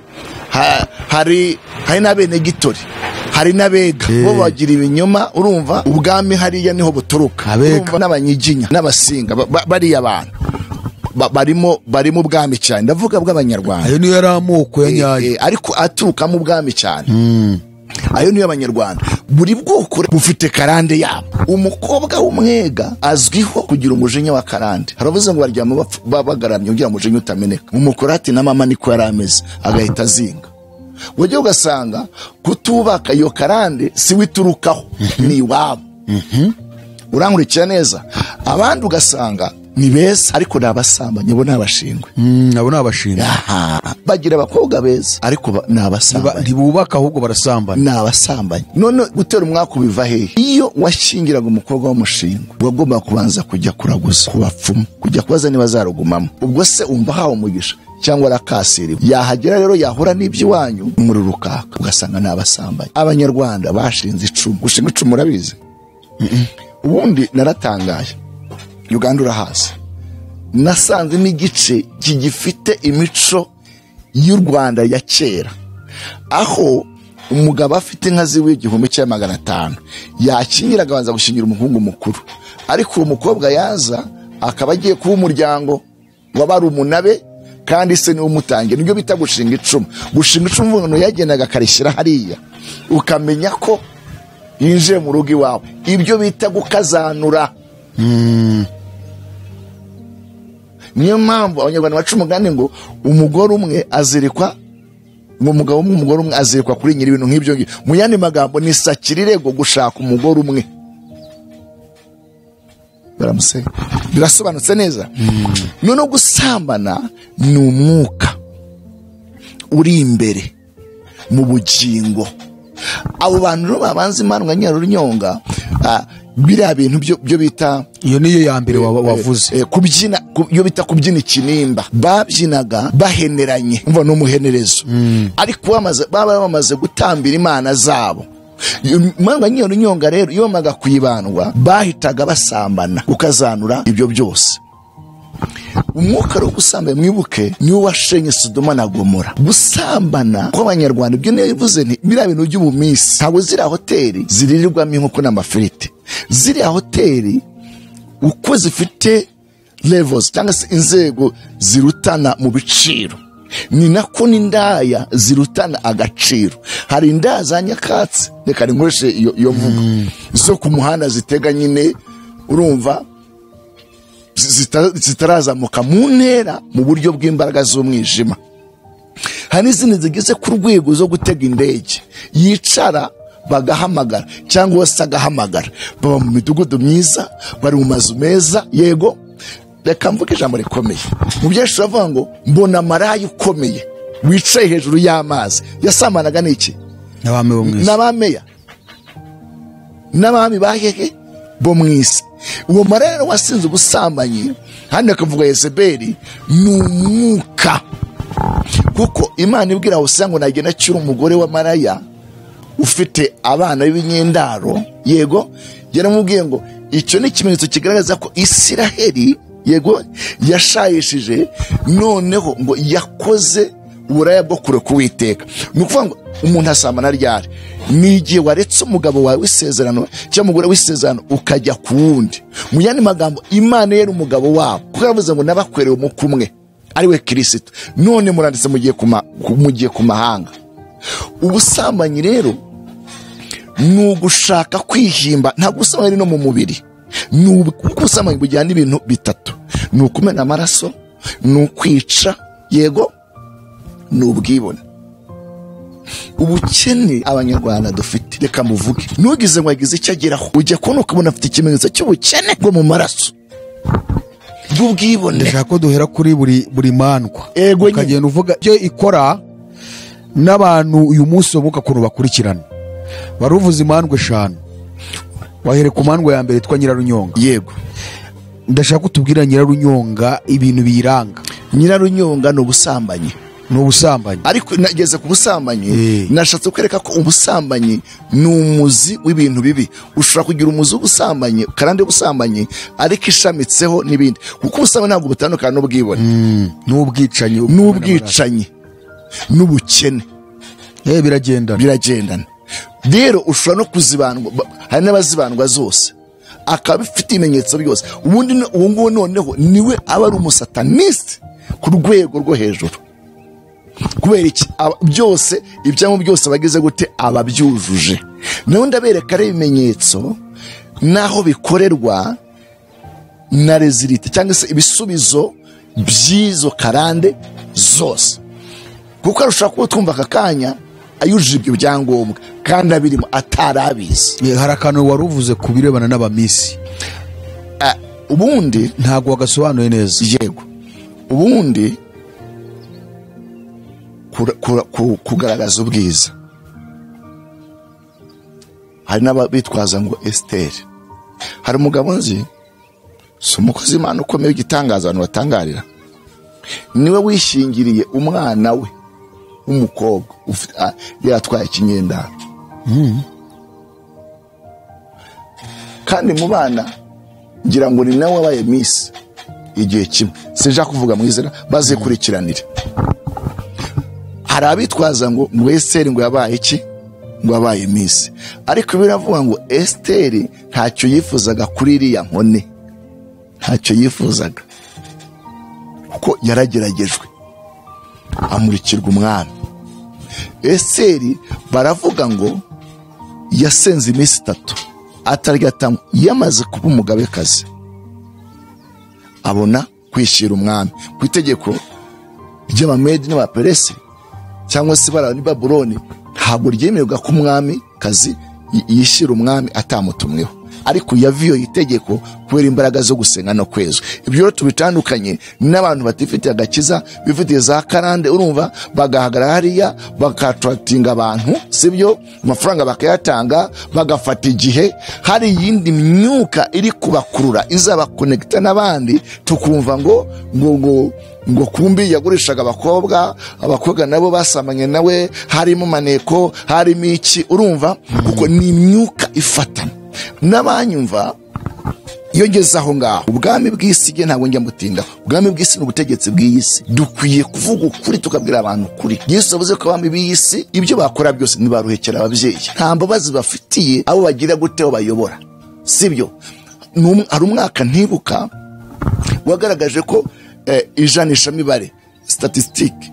hari n'abenegitori, hari n'abega. Bo bagira ibinyoma, urumva ubwami hariya niho buturuka. Urumva n'abanyiginya n'abasinga, bariya abantu barimo ubwami cyane. Ndavuga bw'abanyarwanda. Ayo niyo yari amoko ya nyayo, ariko aturukamo ubwami cyane. Ayo niyo abanyarwanda. Buri bwoko bufite karande yabo. Umukobwa w'umwega azwiho kugira umujinya wa karande. Haravuze ngo baryama bagaramye kugira umujinya utameneka. Umukorati na mama niko yari ameze, agahita azinga. Wajya ugasanga kutubaka iyo karande si witurukaho, ni iwabo. Urankurikira neza? Abandi ugasanga Ni beza ariko ni abasambanyi, bo ni abashingwe. Abo ni abashingwe. Bagira abakobwa beza ariko ni abasambanyi. Ntibubaka ahubwo barasambana. Ni abasambanyi. None gutera umwaku biva hehe? Iyo washyingiraga umukobwa w'umushingwe wagombaga kubanza kujya kuraguza ku bapfumu, kujya kubaza niba azarugumamo. Ubwo se umva hawe umugisha cyangwa arakasiriwe. Yahagera rero yahura n'iby'iwanyu umuriro ukaka, ugasanga ni abasambanyi. Abanyarwanda bashinze icumu. Gushinga icumu urabizi? Ubundi naratangaye. Uganda urahazi, nasanze n'igice kigifite imico y'u Rwanda ya kera, aho umugabo afite inka ziwe 1500 yakingira akabanza gushingira umuhungu mukuru, ariko uwo mukobwa yaza akaba agiye kuba umuryango w'abarumunabe kandi se niwe umutangira. Nibyo bita gushinga icumu. Gushinga icumu umuntu yagendaga akarishyira hariya, ukamenya ko yinjiye mu rugo iwawe. Ibyo bita gukazanura. Niyo mpamvu abanyarwanda baca umugani ngo umugore umwe azirikwa, ngo umugabo umwe umugore umwe azirikwa kuri nyiri ibintu nk'ibyo ngibyo. Mu yandi magambo ni sakirirego gushaka umugore umwe. Baramuseka. Birasobanutse neza. None gusambana ni umwuka uri imbere mu bugingo. Abo bantu rero babanza imandwa Nyirarunyonga, biriya bintu byo bita, iyo niyo ya mbere wavuze, kubyina, iyo bita kubyina ikinimba, babyinaga baheneranye, umva n'umuhenerezo, ariko baba bamaze gutambira imana zabo. Imandwa Nyirarunyonga rero iyo bamaga kuyibandwa bahitaga basambana, ukazanura ibyo byose. Umwuka wo gusambana, mwibuke, niwo washenye Sodoma na Gomora. Gusambana kw'abanyarwanda, ibyo niyo bivuze nti biriya bintu by'ubumisi. Ntabwo ziriya hoteli ziririrwamo inkoko n'amafiriti. Ziriya hoteli uko zifite levels cyangwa se inzego zirutana mu biciro, ni nako n'indaya zirutana agaciro. Hari indaya za nyakatsi, reka nkoreshe iyo mvugo, zo ku muhanda zitega nyine, urumva, zitarazamuka mu ntera mu buryo bw'imbaraga z'umwijima. Hari n'izindi zigeze ku rwego zo gutega indege, yicara bagahamagara cyangwa se agahamagara. Baba mu midugudu myiza, bari mu mazu meza. Yego, reka mvuge ijambo rikomeye. Mu byinshi uravuga ngo mbona maraya ukomeye wicaye hejuru y'amazi. Yasambanaga n'iki? N'abami bo mu isi. N'abameya, n'abami bahehe bo mu isi. Uwo maraya wasinze ubusambanyi, hano akavuga Yezebeli, ni umwuka. Kuko Imana ibwira Hosea ngo nagenda acyura umugore wa maraya ufite abana b'ibinyendaro, yego, yaramubwiye ngo icyo ni ikimenyetso kigaragaza ko Isiraheli, yego, yashayishije, noneho ngo yakoze uburaya bwo kureka Uwiteka. Ni ukuvuga ngo umuntu asambana ryari? Ni igihe waretse umugabo wawe w'isezerano cyangwa umugore w'isezerano ukajya ku wundi. Mu yandi magambo, Imana yari umugabo wabo, kuko yaravuze ngo nabakwerewe umukwe umwe ari we Kristo, none muranditse mugiye ku mahanga. Ubusambanyi rero ni ugushaka kwihimba. Ntabwo ubusambanyi no mu mubiri, ni ubusambanyi bujyana ibintu bitatu: ni ukumena amaraso, ni ukwica, yego, ni ubwibone. Ubukene abanyarwanda dufite, reka muvuge, nugize ngo agize icyo ageraho, ujya kubona ukabona afite ikimenyetso cy'ubukene bwo mu maraso, bw'ubwibone. Ndashaka ko duhera kuri buri mandwa, ukagenda uvuga ibyo ikora n'abantu uyu munsi bavuga ukuntu bakurikirana. Wari uvuze imandwa 5, wahere ku mandwa ya mbere yitwa Nyirarunyonga. Yego, ndashaka kutubwira Nyirarunyonga ibintu biyiranga. Nyirarunyonga ni ubusambanyi. Ni ubusambanyi. Ariko nageze ku busambanyi, nashatse kwereka ko ubusambanyi ni umuzi w'ibintu bibi. Ushobora kugira umuzi w'ubusambanyi, karande y'ubusambanyi, ariko ishamitseho n'ibindi. Kuko ubusambanyi ntabwo butandukana n'ubwibone, n'ubwicanyi, n'ubwicanyi, n'ubukene. Biragendana. Biragendana. Rero ushobora no kuzibandwa, hari n'abazibandwa zose, akaba afite ibimenyetso byose. Ubundi uwo nguwo noneho niwe aba ari umusataniste ku rwego rwo hejuru. Kubera iki? Byose ibyangombwa byose bagize gute ababyujuje. Naho ndabereka ari ibimenyetso naho bikorerwa na rezilite cyangwa se ibisubizo by'izo karande zose. Kuko arusha kuba twumva aka kanya ayujuje ibyo byangombwa kandi abirimo atarabizi. Hari akantu wari uvuze ku birebana n'abamisi. Ubundi ntabwo wagasobanuye neza. Yego, ubundi kugaragaza ubwiza, hari n'abitwaza ngo Esther. Hari umugabo nzi, si umukozi Imana ukomeye w'igitangaza abantu batangarira, niwe wishingiriye umwana we w'umukobwa yaratwaye ikinyendaro. Kandi mu bana ngira ngo ni nawe wabaye miss igihe kimwe, sinja kuvuga mu izina, bazikurikiranire. Hari abitwaza ngo Esther ngo yabaye iki, ngo yabaye miss, ariko biravuga ngo Esther ntacyo yifuzaga kuri iriya nkone, ntacyo yifuzaga, kuko yarageragejwe amurikirwa umwami. Esther baravuga ngo yasenze iminsi 3 atarya atanywa, yamaze kuba umugabekazi abona kwishyira umwami ku itegeko ry'Abamedi n'Abaperesi cyangwa se barani Babuloni. Ntabwo ryemererwa ko umwami kazi yishyira umwami atamutumweho, ariko yaviyo itegeko kubera imbaraga zo gusenga no kwezwa. Ibyo rero tubitandukanye n'abantu batifitiye agakiza, bifitiye za karande, urumva bagahagarara hariya bakatratinga abantu, sibyo, amafaranga bakayatanga, bagafata igihe. Hari iyindi myuka iri kubakurura izabakonekita n'abandi, tukumva ngo ngo ngo ngo kumbi yagurishaga abakobwa, abakobwa nabo basamanye nawe, harimo maneko, harimo iki, urumva, kuko ni imyuka ifatana. N'abanyumva iyo ngeze aho ngaho, ubwami bw'isi nge ntabwo njya mutinda. Ubwami bw'isi ni ubutegetsi bw'iyi si. Dukwiye kuvuga ukuri, tukabwira abantu ukuri. Yesu yavuze ko abami b'iyi si ibyo bakora byose ntibaruhekera ababyeyi, nta mbabazi bafitiye abo bagira gute abo bayobora, sibyo. Hari umwaka ntibuka wagaragaje ko ijanishamibare statistique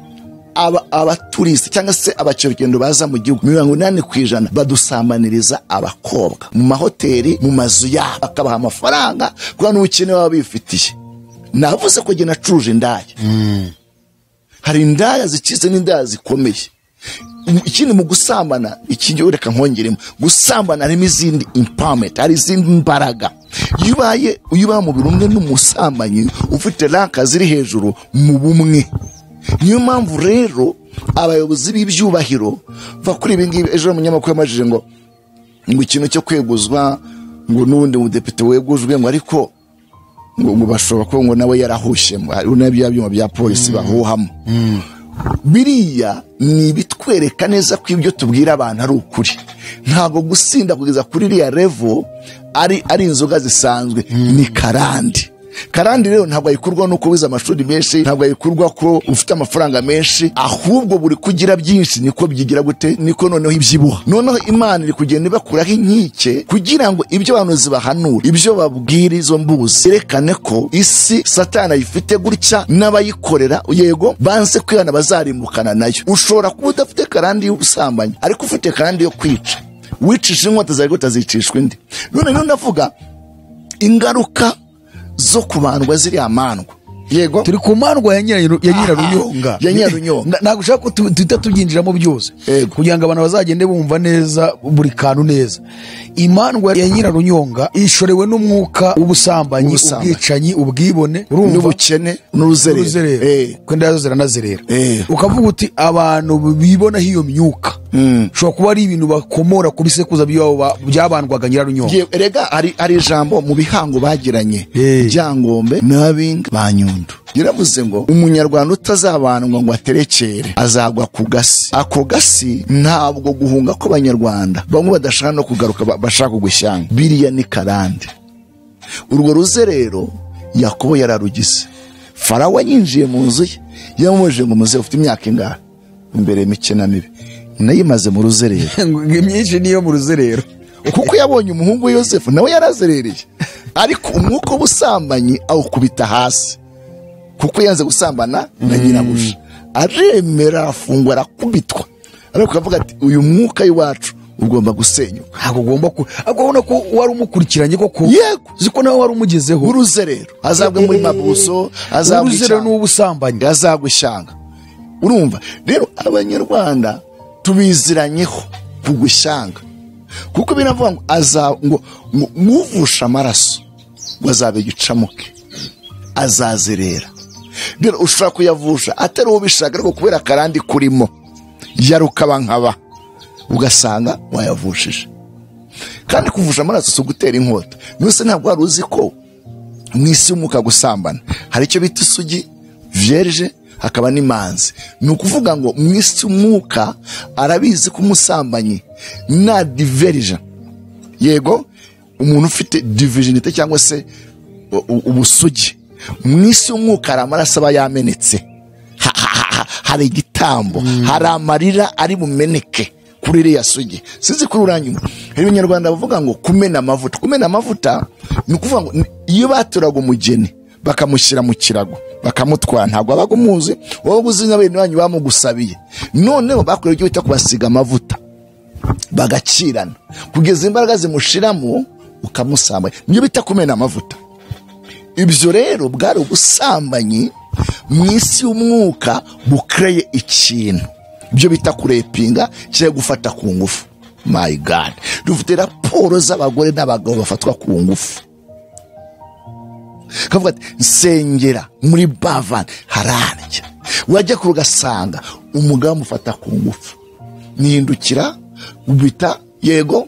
abaturiste cyangwa se abakerarugendo baza mu gihugu 80% badusambaniriza abakobwa mu mahoteli, mu mazu yabo, bakabaha amafaranga kuko n'ubukene baba bifitiye. Navuze ko jye nacuruje indaya. Hari indaya zikize n'indaya zikomeye. Ikindi mu gusambana, ikindi reka nkongeremo, gusambana harimo izindi empowerment, hari izindi mbaraga. Iyo ubaye mu bumwe n'umusambanyi ufite ranka ziri hejuru mu bumwe. Niyo mpamvu rero abayobozi b'ibyubahiro bakuri ibi ngibi. Ejo umunyamakuru yamajije ngo ikintu cyo kweguzwa ngo n'ubundi mudepite wegujwe ngo ariko ngo bashobora ko ngo nawe yarahushye, hari n'ibya byuma bya polisi bahuhamo. Biriya ni ibitwereka neza ko ibyo tubwira abantu ari ukuri. Ntabwo gusinda kugeza kuri iriya level ari inzoga zisanzwe, ni karande. Karande rero ntabwo ayikurwa nuko wize amashuri menshi, ntabwo ayikurwa ko ufite amafaranga menshi, ahubwo buri kugira byinshi niko byigira gute, niko noneho ibyibuha. Noneho Imana iri kugenda ibakuraho inkike kugira ngo ibyo abantu bahanura, ibyo babwira izo mbuzi, yerekane ko isi Satani ayifite gutya n'abayikorera, yego banse kwihana bazarimbukana nayo. Ushobora kuba udafite karande y'ubusambanyi, ariko ufite karande yo kwica. Wicisha inkota zawe utazicishwa indi. None ndavuga ingaruka zo kubandwa ziriya mandwa. Yego, turi ku mandwa ya Nyirarunyonga. Ya Nyirarunyonga ntabwo ushaka ko tuhita tubyinjiramo byose kugira ngo abantu bazagende bumva neza buri kantu neza. Imandwa ya Nyirarunyonga ishorewe n'umwuka w'ubusambanyi, ubwicanyi, ubwibone, n'ubukene, n'uruzerero, kwenda ziranazerera. Ukavuga uti abantu bibonaho iyo myuka ushobora kuba ari ibintu bakomora ku bisekuza byabo byabandwaga Nyirarunyonga. Erega hari ijambo mu bihango bagiranye Ryangombe n'abinga ba Nyundo, yaravuze ngo umunyarwanda utazabandwa ngo aterekere azagwa ku gasi. Ako gasi ntabwo guhunga ko abanyarwanda bamwe badashaka no kugaruka, bashaka kugushyanga. Biriya ni karande. Urwo ruzerero Yakobo yararugize. Farawo yinjiye mu nzu ye, yamubajije ngo muze ufite imyaka ingahe? Imbere mike na mibi nayimaze mu ruzerero. Myinshi niyo mu ruzerero, kuko yabonye umuhungu we Yosefu nawe yarazerereye, ariko umwuka w'ubusambanyi awukubita hasi kuko yanze gusambana na nyirabuja, aremera afungwa arakubitwa. Ariko akavuga ati uyu mwuka w'iwacu ugomba gusenyuka. Ntabwo ugomba ku ubona ko wari umukurikiranye koko. Yego, ziko nawe wari umugezeho. Uruzerero azabwe muri mabuso, azabwe uruzerero n'ubusambanyi, azabwe ishyanga. Urumva rero abanyarwanda tubiziranyeho kugushyanga, kuko biravuga ngo ngo muvusha amaraso Ngo azabe igicamuke, azazerera. Rero ushobora kuyavusha atari ubishaka, ariko kubera karandi kurimo yarukaba nkaba, ugasanga wayavushije. Kandi kuvusha amaraso si ugutera inkota. Nuse ntabwo wari uzi ko mu isi y'umwuka gusambana hari icyo bita isugi, vierge, hakaba n'imanzi. Ni ukuvuga ngo mu isi y'umwuka arabizi ko umusambanyi na diverge, yego, umuntu ufite divirginité cyangwa se ubusugi, mu isi y'umwuka hari amaraso aba yamenetse, hari igitambo, hari amarira ari bumeneke kuri iriya sugi. Sinzi kuri uranyuma. Hari Abanyarwanda bavuga ngo kumena amavuta. Kumena amavuta ni ukuvuga ngo iyo baturaga umugeni bakamushyira mu kirago bakamutwara, ntabwo wabaga umuzi, wabaga uzi nka bene wanyu bamugusabiye. Noneho bakoreye ibyo bita kubasiga amavuta, bagakirana kugeza imbaraga zimushiramo ukamusambanya, niyo bita kumena amavuta. Ibyo rero bwari ubusambanyi mu isi y'umwuka bukreye ikintu, ibyo bita kurepinga cyangwa gufata ku ngufu. My God, dufite raporo z'abagore n'abagabo bafatwa ku ngufu. Kavuga ati nsengera muri Bavan hararya, wajya ku ugasanga umugabo amufata ku ngufu, nihindukira ubita, yego,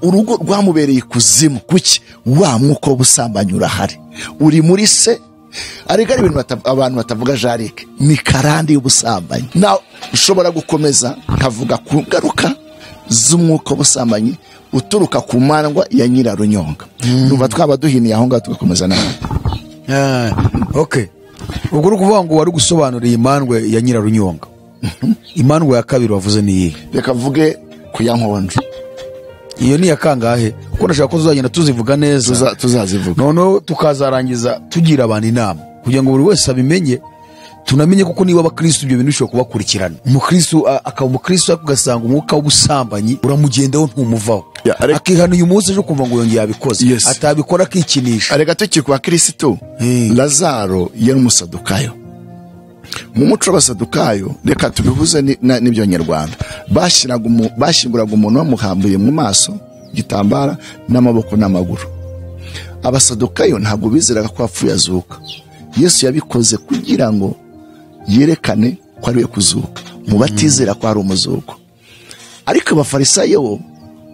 urugo rwamubereye ikuzimu. Kuki? Wa mwuka w'ubusambanyi urahari, uri muri se. Ariko ari ibintu abantu batavuga, Jarike, ni karande y'ubusambanyi. Nawe ushobora gukomeza nkavuga ku ngaruka z'umwuka w'ubusambanyi uturuka ku mandwa ya Nyirarunyonga. Numva twaba duhiniye aho ngaho tugakomeza n'ahandi. Okay, ubwo uri kuvuga ngo wari gusobanura iyi mandwa ya Nyirarunyonga. Imandwa ya kabiri wavuze ni iyihe? Reka mvuge ku ya Nkonjo. Iyo ni iya kangahe? Kuko ndashaka ko tuzagenda tuzivuga neza. Tuzazivuga. Noneho tukazarangiza tugira abantu inama kugira ngo buri wese abimenye, tunamenye kuko niba abakristo ibyo bintu bishobora kubakurikirana. Umukristo akaba umukristo, ugasanga umwuka w'ubusambanyi uramugendaho ntumuvaho, akihana uyu munsi ejo kumva ngo yongeye yabikoze, atabikora akikinisha. Areka tukiri ku bakristo, Lazaro yari umusadukayo. Mu muco w'abasadukayo, reka tubihuze n'ibyo Nyarwanda, bashyinguraga umuntu bamuhambuye mu maso igitambara n'amaboko n'amaguru. Abasadukayo ntabwo bizeraga ko apfuye azuka. Yesu yabikoze kugira ngo yerekane ko ari we kuzuka mu batizera ko ari umuzuko. Ariko abafarisayo bo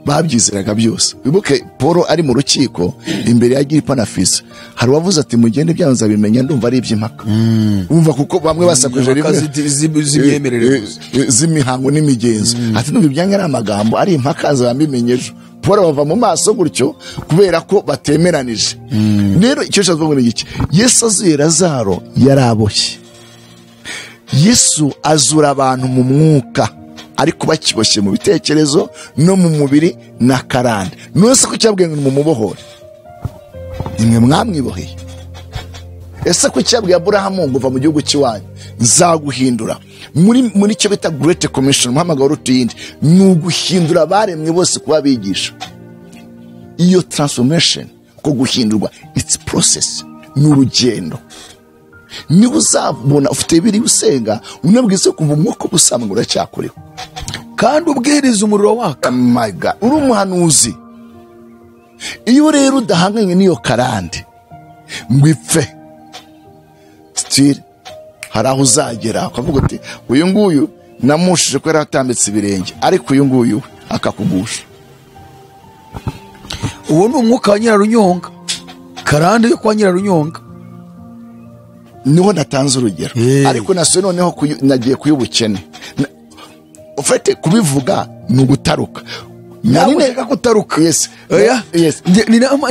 babyizeraga byose. Wibuke Paul ari mu rukiko imbere ya Agiripa na Festo, hari uwavuze ati mugende ibyaha nzabimenya, ndumva ari iby'impaka. Umva, kuko bamwe basakuje rimwe z'imyemerere z'imihango n'imigenzo, ati ndumva ibyanyu ari amagambo ari impaka, nzabimenya ejo. Paul bava mu maso gutyo kubera ko batemeranije. Rero icyo nshaka kuvuga ni iki: Yesu azuye Lazaro yaraboshye. Yesu azura abantu mu mwuka, ariko bakiboshye mu bitekerezo no mu mubiri na karande. None ko cyabwiye ngo mumubohore, nimwe mwamwiboheye. Ese ko cyabwiye Aburahamu ngo uva mu gihugu cy'iwanyu nzaguhindura, muri cyo bita Great Commission, umuhamagaro uruta iyindi, ni uguhindura abaremwe bose kuba abigisha. Iyo transformation, ko guhindurwa, it's process, ni urugendo. Niba uzabona ufite biri usenga, unabwize kumva umwuka w'ubusambanyi uracyakorewe, kandi ubwiriza umuriro waka. My God, uri umuhanuzi. Iyo rero udahanganye n'iyo karande ngo ipfe, still hari aho uzagera ukavuga uti uyu nguyu namushije ko yari atambitse ibirenge, ariko uyu nguyu akakugusha. Uwo ni umwuka wa Nyirarunyonga, karande yo kwa Nyirarunyonga. Niho natanze urugero. Ariko nasuye noneho nagiye kuy'ubukene. Ufite kubivuga ni ugutaruka. Ntabwo ushaka kutaruka. Yes. Oya. Yes.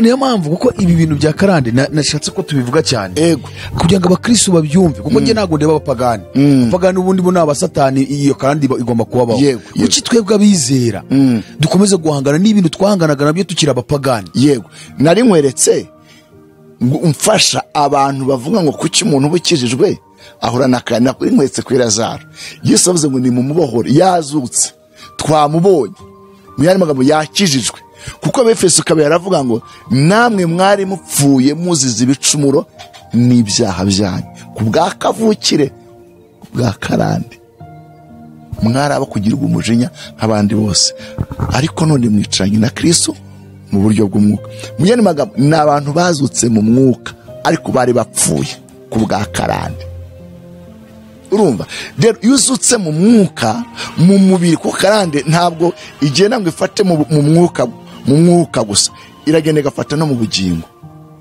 Niyo mpamvu kuko ibi bintu bya karande nashatse ko tubivuga cyane. Ego. Kugira ngo abakristo babyumve, kuko njye ntabwo ndeba abapagani. Abapagani ubundi bo ni abasatani, iyo karande igomba kubabaho. Kuki twebwe abizera dukomeze guhangana n'ibintu twahanganaga nabyo tukiri abapagani? Yego. Nari nkweretse mfasha abantu bavuga ngo kuki umuntu ubukijijwe ahura na karande, nari nkweretse kuri Lazaro. Yesu avuze ngo nimumubohore, yazutse, twamubonye. Mu yandi magambo yakijijwe, kuko Abefeso kabiri aravuga ngo namwe mwari mupfuye muzize ibicumuro n'ibyaha byanyu ku bwa kavukire, ku bwa karande. Mwari abo kugirirwa umujinya nk'abandi bose, ariko none mwicaranye na Kristo mu buryo bw'umwuka. Mu yandi magambo, ni abantu bazutse mu mwuka ariko bari bapfuye ku bwa karande. Urumva rero, iyo uzutse mu mwuka mu mubiri, kuko karande ntabwo igenda ngo ifate mu mwuka gusa, iragenda igafata no mu bugingo,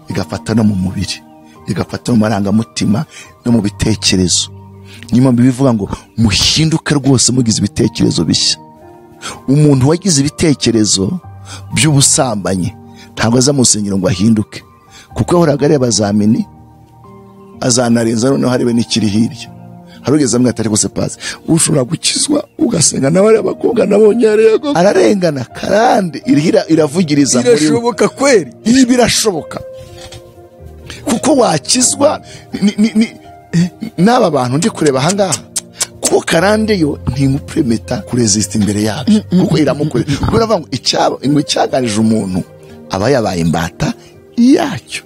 igafata no mu mubiri, igafata mu marangamutima no mu bitekerezo. Nyuma bivuga ngo muhinduke rwose mugize ibitekerezo bishya. Umuntu wagize ibitekerezo by'ubusambanyi ntabwo aza mu rusengero ngo ahinduke, kuko yahoraga areba zamini azanarenza, noneho harebe n'ikiri hirya. Harugeze amwe atari gose pasi, ushobora gukizwa ugasenga nawe ari abakobwa nabonye arego ararengana. Karande iravugiriza muri we. Birashoboka kweri? Ibi birashoboka, kuko wakizwa n'aba bantu ndi kureba ahangaha, kuko karande yo ntimupremeta kuresist imbere yabyo, kuko iramukore. Kuko iravuga ngo ngo icyaganije umuntu aba yabaye imbata yacyo.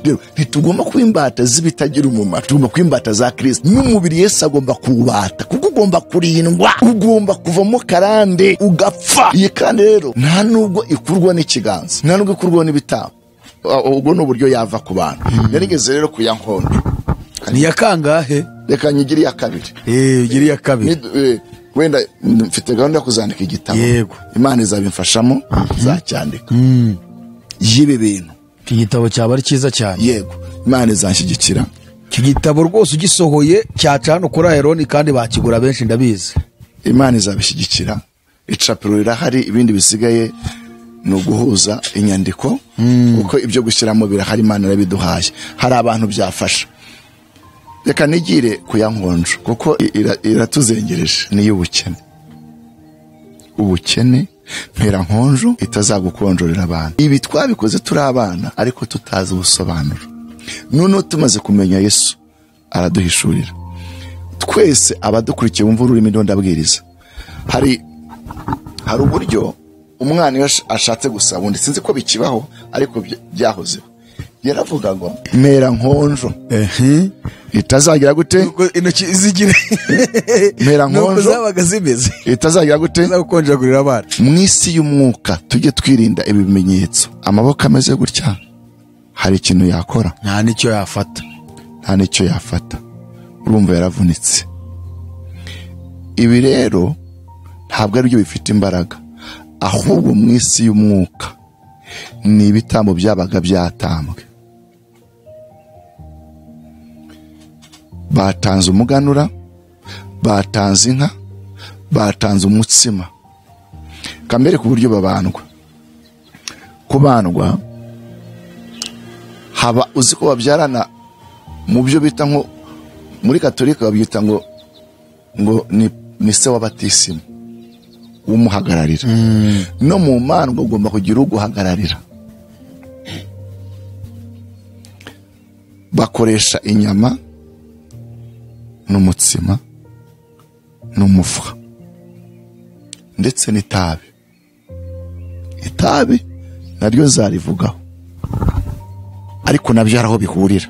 Rero ntitugomba kuba imbata z'ibitagira umumaro, tugomba kuba imbata za Kristo. N'umubiri Yesu agomba kuwubata, kuko ugomba kurindwa, ugomba kuvamo karande ugapfa. Iyi karande rero nta nubwo ikurwa n'ikiganza, nta nubwo ikurwa n'ibitambo, ubwo ni uburyo yava ku bantu. Narigeze rero ku ya nkondo. Ni ya kangahe? Reka nyigire iya kabiri. Ugire iya kabiri. Wenda mfite gahunda yo kuzandika igitabo. Yego. Imana izabimfashamo, nzacyandika. Y'ibi bintu. Iki gitabo cyaba ari cyiza cyane. Yego, Imana izanshyigikira. Iki gitabo rwose ugisohoye cyaca hano kuri Aeron kandi bakigura benshi, ndabizi. Imana izabishyigikira. Icapiro rirahari, ibindi bisigaye ni uguhuza inyandiko, kuko ibyo gushyiramo birahari, Imana irabiduhaye. Hari abantu byafasha. Reka nigire ku ya nkonjo, kuko iratuzengereje. Ni iy'ubukene. Ubukene mpera nkonjo itazagukonjorera abantu. Ibi twabikoze turi abana ariko tutazi ubusobanuro. Noneho tumaze kumenya Yesu araduhishurira. Twese abadukurikiye bumva ururimi ndondabwiriza, hari uburyo umwana iyo ashatse gusaba undi, sinzi ko bikibaho ariko byahozeho, yaravuga ngo mera nkonjo itazagira gute, intoki zigira mera nkonjo zabaga zimeze, itazagira gute, zagukonjagurira abana. Mu isi y'umwuka tujye twirinda ibimenyetso. Amaboko ameze gutya hari ikintu yakora, nta nicyo yafata, nta nicyo yafata, urumva yaravunitse. Ibi rero ntabwo ari byo bifite imbaraga, ahubwo mu isi y'umwuka ni ibitambo byabaga byatambwe. Batanze umuganura, batanze inka, batanze umutsima. Kambere ku buryo babandwa. Kubandwa haba uzi ko babyarana mu byo bita nko muri Katolika babyita ngo ni se w'abatisimu umuhagararira. No mu mandwa ugomba kugira uguhagararira. Bakoresha inyama n'umutsima n'umufuka ndetse n'itabi. Itabi naryo zarivugaho, ariko nabyo hari aho bihurira.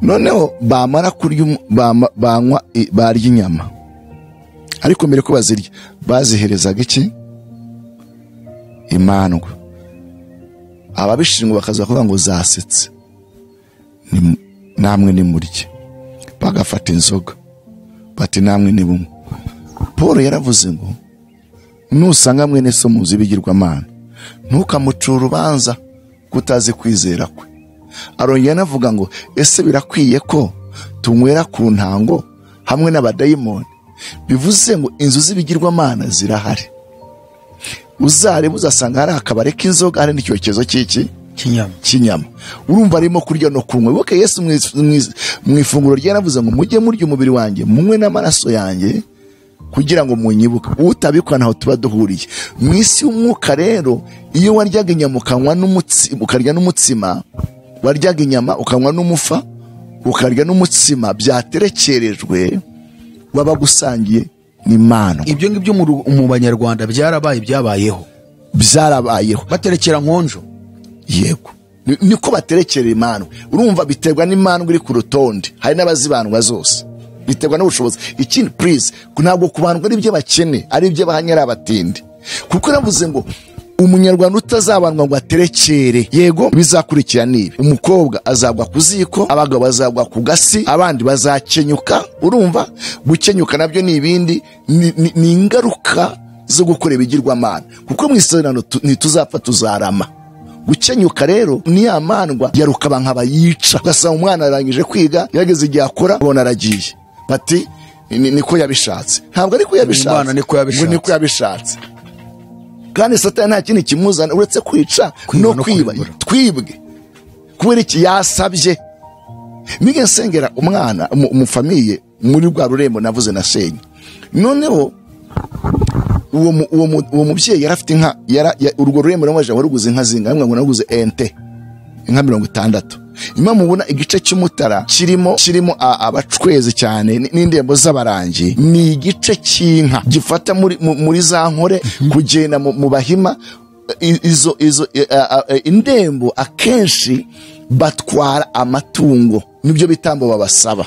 Noneho bamara kurya banywa barya inyama, ariko mbere ko bazirya baziherezaga iki? Imandwa. Ababishinzwe bakaza kuvuga ngo zasetse, namwe nimurye. Bagafata inzoga bati namwe nibunywe. Paul yaravuze ngo nusanga mwene so muzi ibigirwamana ntukamucure urubanza kutazi kwizera kwe. Arongera anavuga ngo ese birakwiye ko tunywera ku ntango hamwe n'abadayimoni? Bivuze ngo inzu z'ibigirwamana zirahari. Uzareba uzasanga hari akabare k'inzoga, hari n'icyokezo cy'iki kinyama. Urumva arimo kurya no kunywa. Wibuke Yesu mu ifunguro rye yaravuze ngo mujye murya umubiri wanjye munywe n'amaraso yanjye kugira ngo munyibuke. Utabikora ntaho tuba duhuriye. Mu isi y'umwuka rero, iyo waryaga inyama ukanywa n'umutsima, ukarya n'umutsima, waryaga inyama ukanywa n'umufa ukarya n'umutsima byaterekerejwe, waba gusangiye n'Imana. Ibyo ngibyo mu Banyarwanda byarabaye, byabayeho, byarabayeho. Baterekera nkonjo. Yego, niko baterekera imandwa. Urumva biterwa n'imandwa iri ku rutonde, hari n'abazibandwa zose. Biterwa n'ubushobozi. Ikindi please, ntabwo kubandwa ari iby'abakene, ari iby'abahanya, ari abatindi. Kuko navuze ngo umunyarwanda utazabandwa ngo aterekere, yego bizakurikira nibi: umukobwa azagwa ku ziko, abagabo bazagwa ku gasi, abandi bazakenyuka. Urumva gukenyuka nabyo ni ibindi, ni ingaruka zo gukora ibigirwamana, kuko mu isezerano ntituzapfa, tuzarama. Gukenyuka rero ni ya mandwa ya rukaba nkabayica, ugasanga umwana arangije kwiga, yageze igihe akora, ubona aragiye, bati niko yabishatse. Ntabwo ariko yabishatse, niko yabishatse. Kandi Satani nta kindi kimuzana uretse kwica no kwiba. Twibwe kubera iki yasabye. Nige nsengera umwana mu famiye muri rwa rurembo navuze na senye. Noneho uwo mubyeyi yarafite inka, urwo rurembo namwaje waruguze inka zinga, ngo naguze ente inka 60. Impamvu mubona igice cy'umutara kirimo abacwezi cyane n'indembo z'abarangi, ni igice cy'inka gifata muri za nkore kugenda mu bahima. Izo indembo akenshi batwara amatungo, nibyo bitambo babasaba.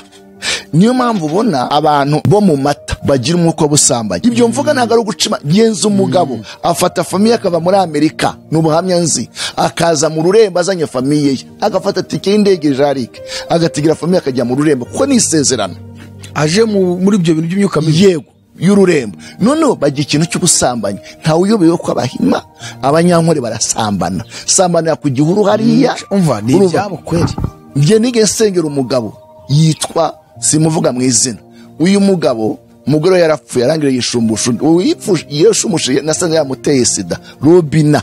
Niyo mpamvu ubona abantu bo mu mata bagira umwuka w'ubusambanyi. Ibyo mvuga ntabwo ari ugucima. Genza umugabo afata famiye akava muri Amerika, n'ubuhamya nzi, akaza mu rurembo azanye famiye ye, agafata tike y'indege jarike, agatigira famiye akajya mu rurembo, kuko ni isezerano. Aje muri ibyo bintu by'imyuka mibi, yego, y'ururembo. Noneho bagira ikintu cy'ubusambanyi. Ntawe uyobewe ko abahima abanyankore barasambana, sambanira ku gihuru hariya. Umva ni ibyabo kweri. Njye nige nsengera umugabo yitwa, simuvuga mu izina, uyu mugabo umugore we yarapfuye, arangije yishumbusha, yishumbushe nasanze yaramuteye sida, Robina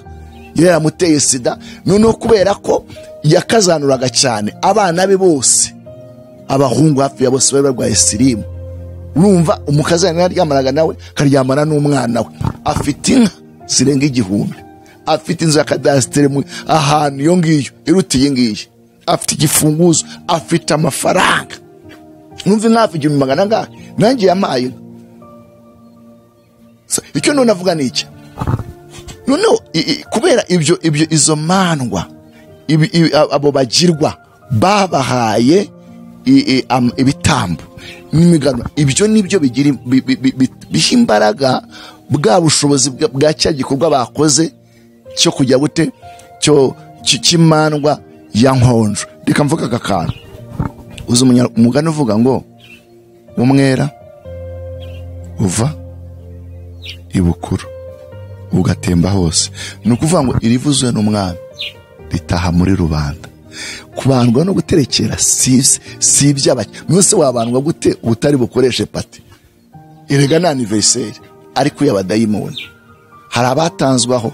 yaramuteye sida. Noneho kubera ko yakazanuraga cyane, abana be bose abahungu hafi ya bose bari barwaye sirimu. Urumva umukazana yaryamanaga nawe, akaryamana n'umwana we. Afite inka zirenga 1000, afite inzu ya kadasitere ahantu iyo ngiyo iruta iyi ngiyi, afite igifunguzo, afite amafaranga. Numva nkafi 1500 angahe nanjye yamaye. Icyo none navuga ni iki? Noneho kubera ibyo izo mandwa abo bagirwa babahaye ibitambo n'imigano, ibyo nibyo bigira biha imbaraga bwa bushobozi bwa cya gikorwa bakoze cyo kujya gute, cyo cy'imandwa ya nkonjo. Reka mvuga aka kantu. Uzi umugani uvuga ngo umwera uva ibukuru ugatemba hose. Ni ukuvuga ngo irivuzwe n'umwami ritaha muri rubanda. Kubandwa no guterekera si iby'abake. Mwese wabandwa gute utari bukoreshe pati? Erega na anniversaire ariko y'abadayimoni. Hari abatanzwaho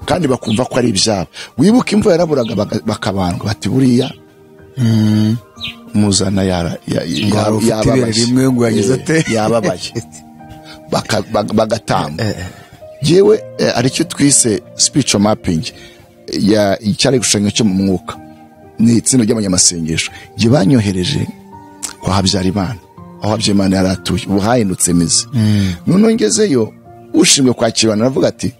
kandi bakumva ko ari ibyabo. Wibuka imvura yaraburaga bakabandwa bati buriya muzana yababaye bagatamba. Jewe aricyo twise spiritual mapping, ya icyari gushanya cyo mu mwuka, ni itsinda ry'abanyamasengesho. Jye banyohereje kwa Habyarimana, aho Habyarimana yaratuye ubu hahindutse mizi. Noneho ngezeyo ushinzwe kwakirana aravuga ati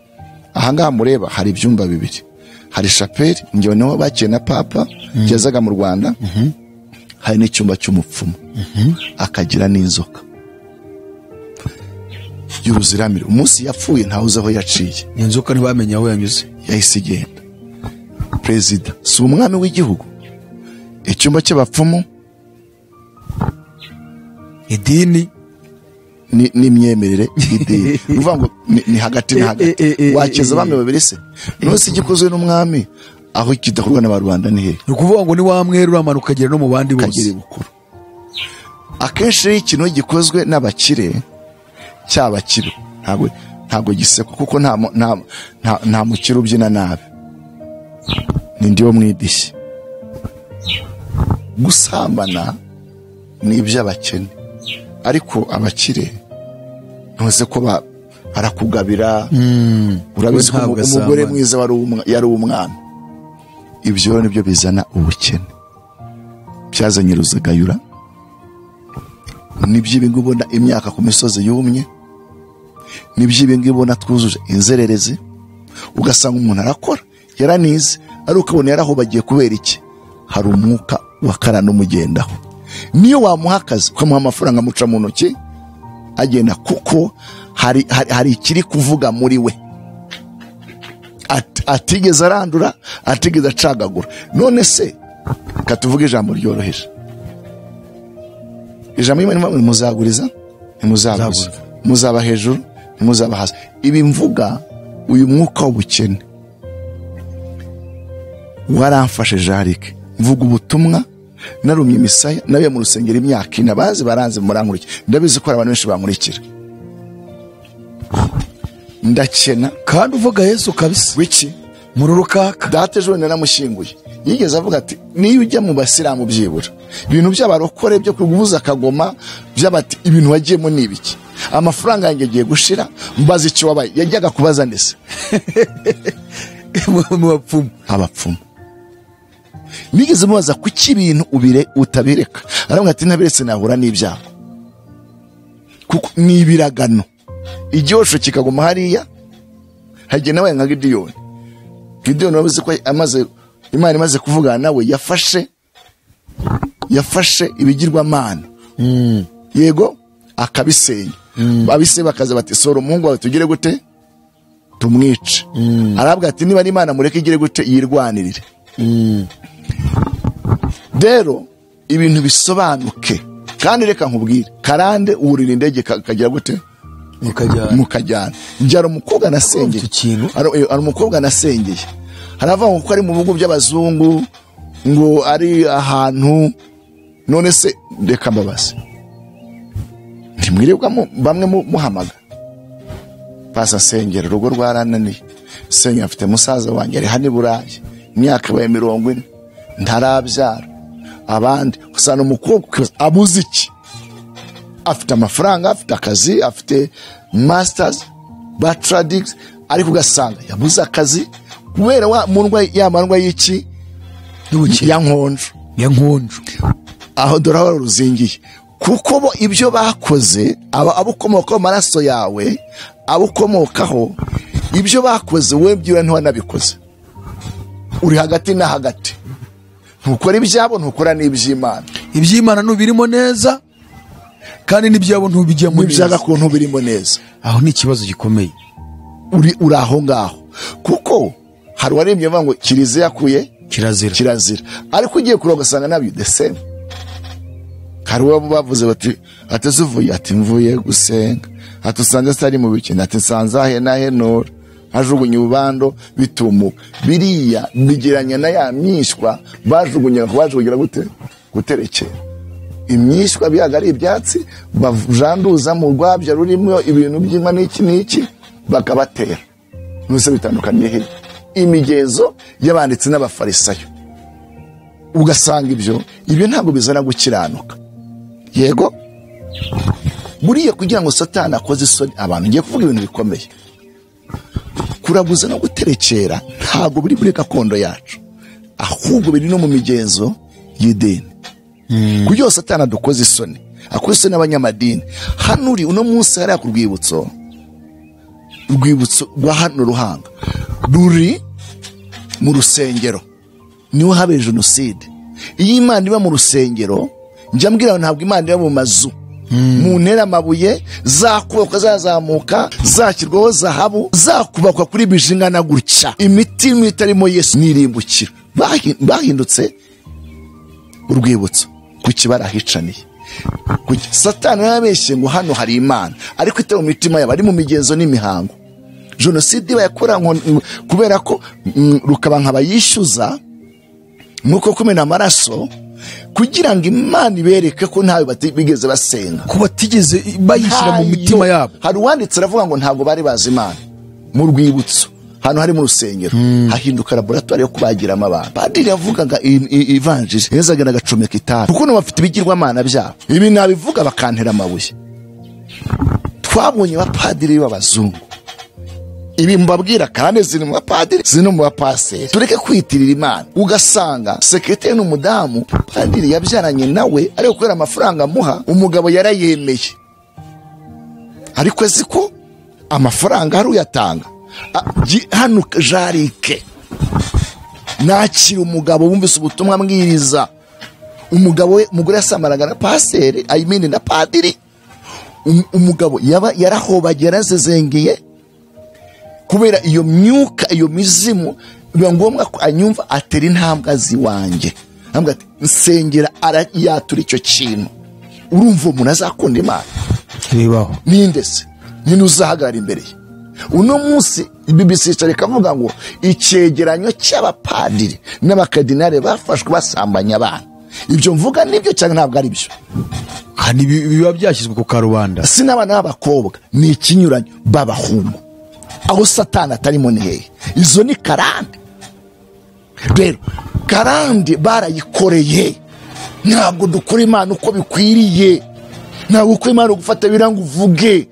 aha ngaha mureba hari ibyumba 2, hari chapelle ngewe naho bakiye na papa yazaga mu Rwanda, hari n'icyumba cy'umupfumu, akagira n'inzoka y'uruziramire. Umunsi yapfuye ntawe uzi aho yaciye, inzoka ntibamenye aho yanyuze, yahise igenda. Perezida si umwami w'igihugu, icyumba cy'abapfumu, idini n'imyemerere idini, uvuga ngo ni hagati na hagati. Wakiza abami babiri se? None se igikozwe n'umwami aho kidakorwa n'abarwanda ni he? Ni ukuvuga ngo ni wa mwera uramanuka ukagera no mu bandi bose. Akenshi rero ikintu gikozwe n'abakire cyaba kibi, ntabwo gisekwa, kuko nta mukire ubyina nabi, ni ndi wo mwidishyi. Gusambana ni iby'abakene, ariko abakire ntuze ko barakugabira. Urabizi ko umugore mwiza yari umwana. Ibyo nibyo bizana ubukene, byazanye ruzagayura, nibyo ibi ubona imyaka ku misozi yumye, nibyo ibi ubona twuzuje inzererezi. Ugasanga umuntu arakora yaranize, ariko ukabona yarahobagiye kubera iki? Hari umwuka wa karande umugendaho. Niyo wamuha akazi ukamuha amafaranga amuca mu ntoki agenda, kuko hari ikiri kuvuga muri we atigeze arandura, atigeze acagagura. None se katuvuge ijambo ryoroheje, ijambo ry'Imana muzaguriza ntimuzaguza, muzaba hejuru ntimuzaba hasi. Ibi mvuga uyu mwuka w'ubukene waramfashe Jarike, mvuga ubutumwa narumye imisaya, nabiye mu rusengero imyaka ine, abazi baranze murankurikira, ndabizi ko abantu benshi bankurikira. Ndakena kandi uvuga Yesu kabisa wiki muri rukaka. Data ejo naramushyinguye, yigeze avuga ati niyo ujya mu basilamu byibura ibintu by'abarokore byo kugubuza akagoma by'abati ibintu wagiyemo ni ibiki, amafaranga yanjye agiye gushira, mbaza icyo wabaye. Yajyaga kubaza ndetse mu bapfumu, abapfumu. Nigeze mubaza kuki ibintu ubire utabireka, aravuga ati ntabiretse nahura n'ibyago, kuko ni ibiragano. Igyosho kikaguma hariya, hagiye nawe nka Gidiyoni. Gidiyoni wabuze ko amaze Imana imaze kuvugana nawe yafashe ibigirwamana, yego akabisenya. Abise bakaza bati sora umuhungu wawe tugire gute tumwice. Arabwa ati niba ari Imana mureke igire gute yirwanirire. Rero ibintu bisobanuke, kandi reka nkubwire, karande urira indege kagira gute mukajyana. Njyara umukobwa nasengeye, ari umukobwa nasengeye, haravuga ngo ko ari mu bihugu by'abazungu, ngo ari ahantu. None se reka mbabaze, ntimwirirwa bamwe muhamaga pasa sengera urugo rwarananiye, sengera afite musaza wanjye ari hano i Burayi imyaka ibaye 40 ntarabyara. Abandi usanga umukobwa abuze iki, afite amafaranga, afite akazi, afite masters, bachelor, ariko ugasanga yabuze akazi kubera wa mundwa ya mandwa y'iki ya nkonjo, ya nkonjo. Aho dore aho ruzingiye, kuko bo ibyo bakoze abo ukomokaho amaraso yawe, abo ukomokaho ibyo bakoze wowe byura ntiwanabikoze, uri hagati na hagati, ntukora ibyabo ntukora n'iby'Imana. Iby'Imana ntubirimo neza kandi n'ibyabo ntubijyamo neza, n'iby'agakuntu ntubirimo neza. Aho ni ikibazo gikomeye, uri aho ngaho, kuko hari uwarembye avuga ngo kiliziya yakuye kirazira, kirazira, ariko ugiye kureba ugasanga nabyo the same. Hari uwo bavuze bati ati ati mvuye gusenga, ati usanze atari mu bikini, ati nsanze ahe na henora ajugunya ububando bitumuka. Biriya bigeranya na ya myishwa bajugunya, bajugunyira gute guterekera imyishwa, byaga ari ibyatsi bajanduza mu rwabya rurimo ibintu by'inka n'iki n'iki bakabatera. Nuse bitandukaniye he? Imigenzo y'abanditsi n'abafarisayo. Ugasanga ibyo ntabwo bizana gukiranuka. Yego buriya kugira ngo Satani akoze isoni abantu, ngiye kuvuga ibintu bikomeye. Kuraguza no guterekera ntabwo biri muri gakondo yacu, ahubwo biri no mu migenzo y'idini. Kugira Satani adukoze isoni, akoze isoni abanyamadini. Hano uri uno munsi hariya ku rwibutso, urwibutso rwa hano Ruhanga ruri mu rusengero, niho habereye jenoside. Iyo Imana iba mu rusengero, njya mbwira ntabwo Imana iba mu mazu, mu ntera amabuye zakubakwa zazamuka zashyirwaho zahabu zakubakwa kuri bije ingana gutya, imitima itarimo Yesu n'irimbukiro. Bahindutse urwibutso kuki barahicaniye. Satani yarabeshye ngo hano hari Imana, ariko itari mu mitima yabo, ari mu migenzo n'imihango. Jenoside bayakora kubera ko rukaba nkabayishyuza nuko kumena amaraso kugira ngo Imana ibereke ko ntayo bigeze basenga, ko batigeze bayishyira mu mitima yabo. Hari uwanditse aravuga ngo ntabwo bari bazi Imana. Mu rwibutso hano hari mu rusengero hahinduka laboratoire yo kubagiramo abantu. Padiri yavugaga ivanjiri yazaga agacomeka itabi, kuko bafite ibigirwamana byabo. Ibi nabivuga bakantera amabuye. Twabonye abapadiri b'abazungu, ibi mbabwira kandi ziri mu bapadiri ziri mu bapaseri, tureke kwitirira Imana. Ugasanga sekreteri n'umudamu padiri yabyaranye nawe, ariko kubera amafaranga amuha umugabo yarayemeye, ariko azi ko amafaranga hari uyatanga. Hano Jarike nakira umugabo wumvise ubutumwa mbwiriza, Umugabo we, umugore yasambanaga na paseri, I mean na padiri. Umugabo yaba yarahobagiye, yarazezengeye kubera iyo myuka, iyo mizimu. Biba ngombwa ko anyumva, atera intambwe ziwanjye, ambwira ati nsengera, yatura icyo kintu. Urumva umuntu azakunda Imana? Ntibibaho. Ninde se nyine uzahagarara imbere ye? Uno munsi BBC icara ikavuga ngo icyegeranyo cy'abapadiri n'abakadinari bafashwe basambanya abana. Ibyo mvuga nibyo cyangwa ntabwo ari byo? Kandi biba byashyizwe ku karubanda. Si n'abana b'abakobwa, ni ikinyuranyo b'abahungu. Aho Satani atarimo ni hehe? Izo ni karande. Rero karande barayikoreye. Ntabwo dukora Imana uko bikwiriye. Ntabwo uko Imana gufata biranga uvuge.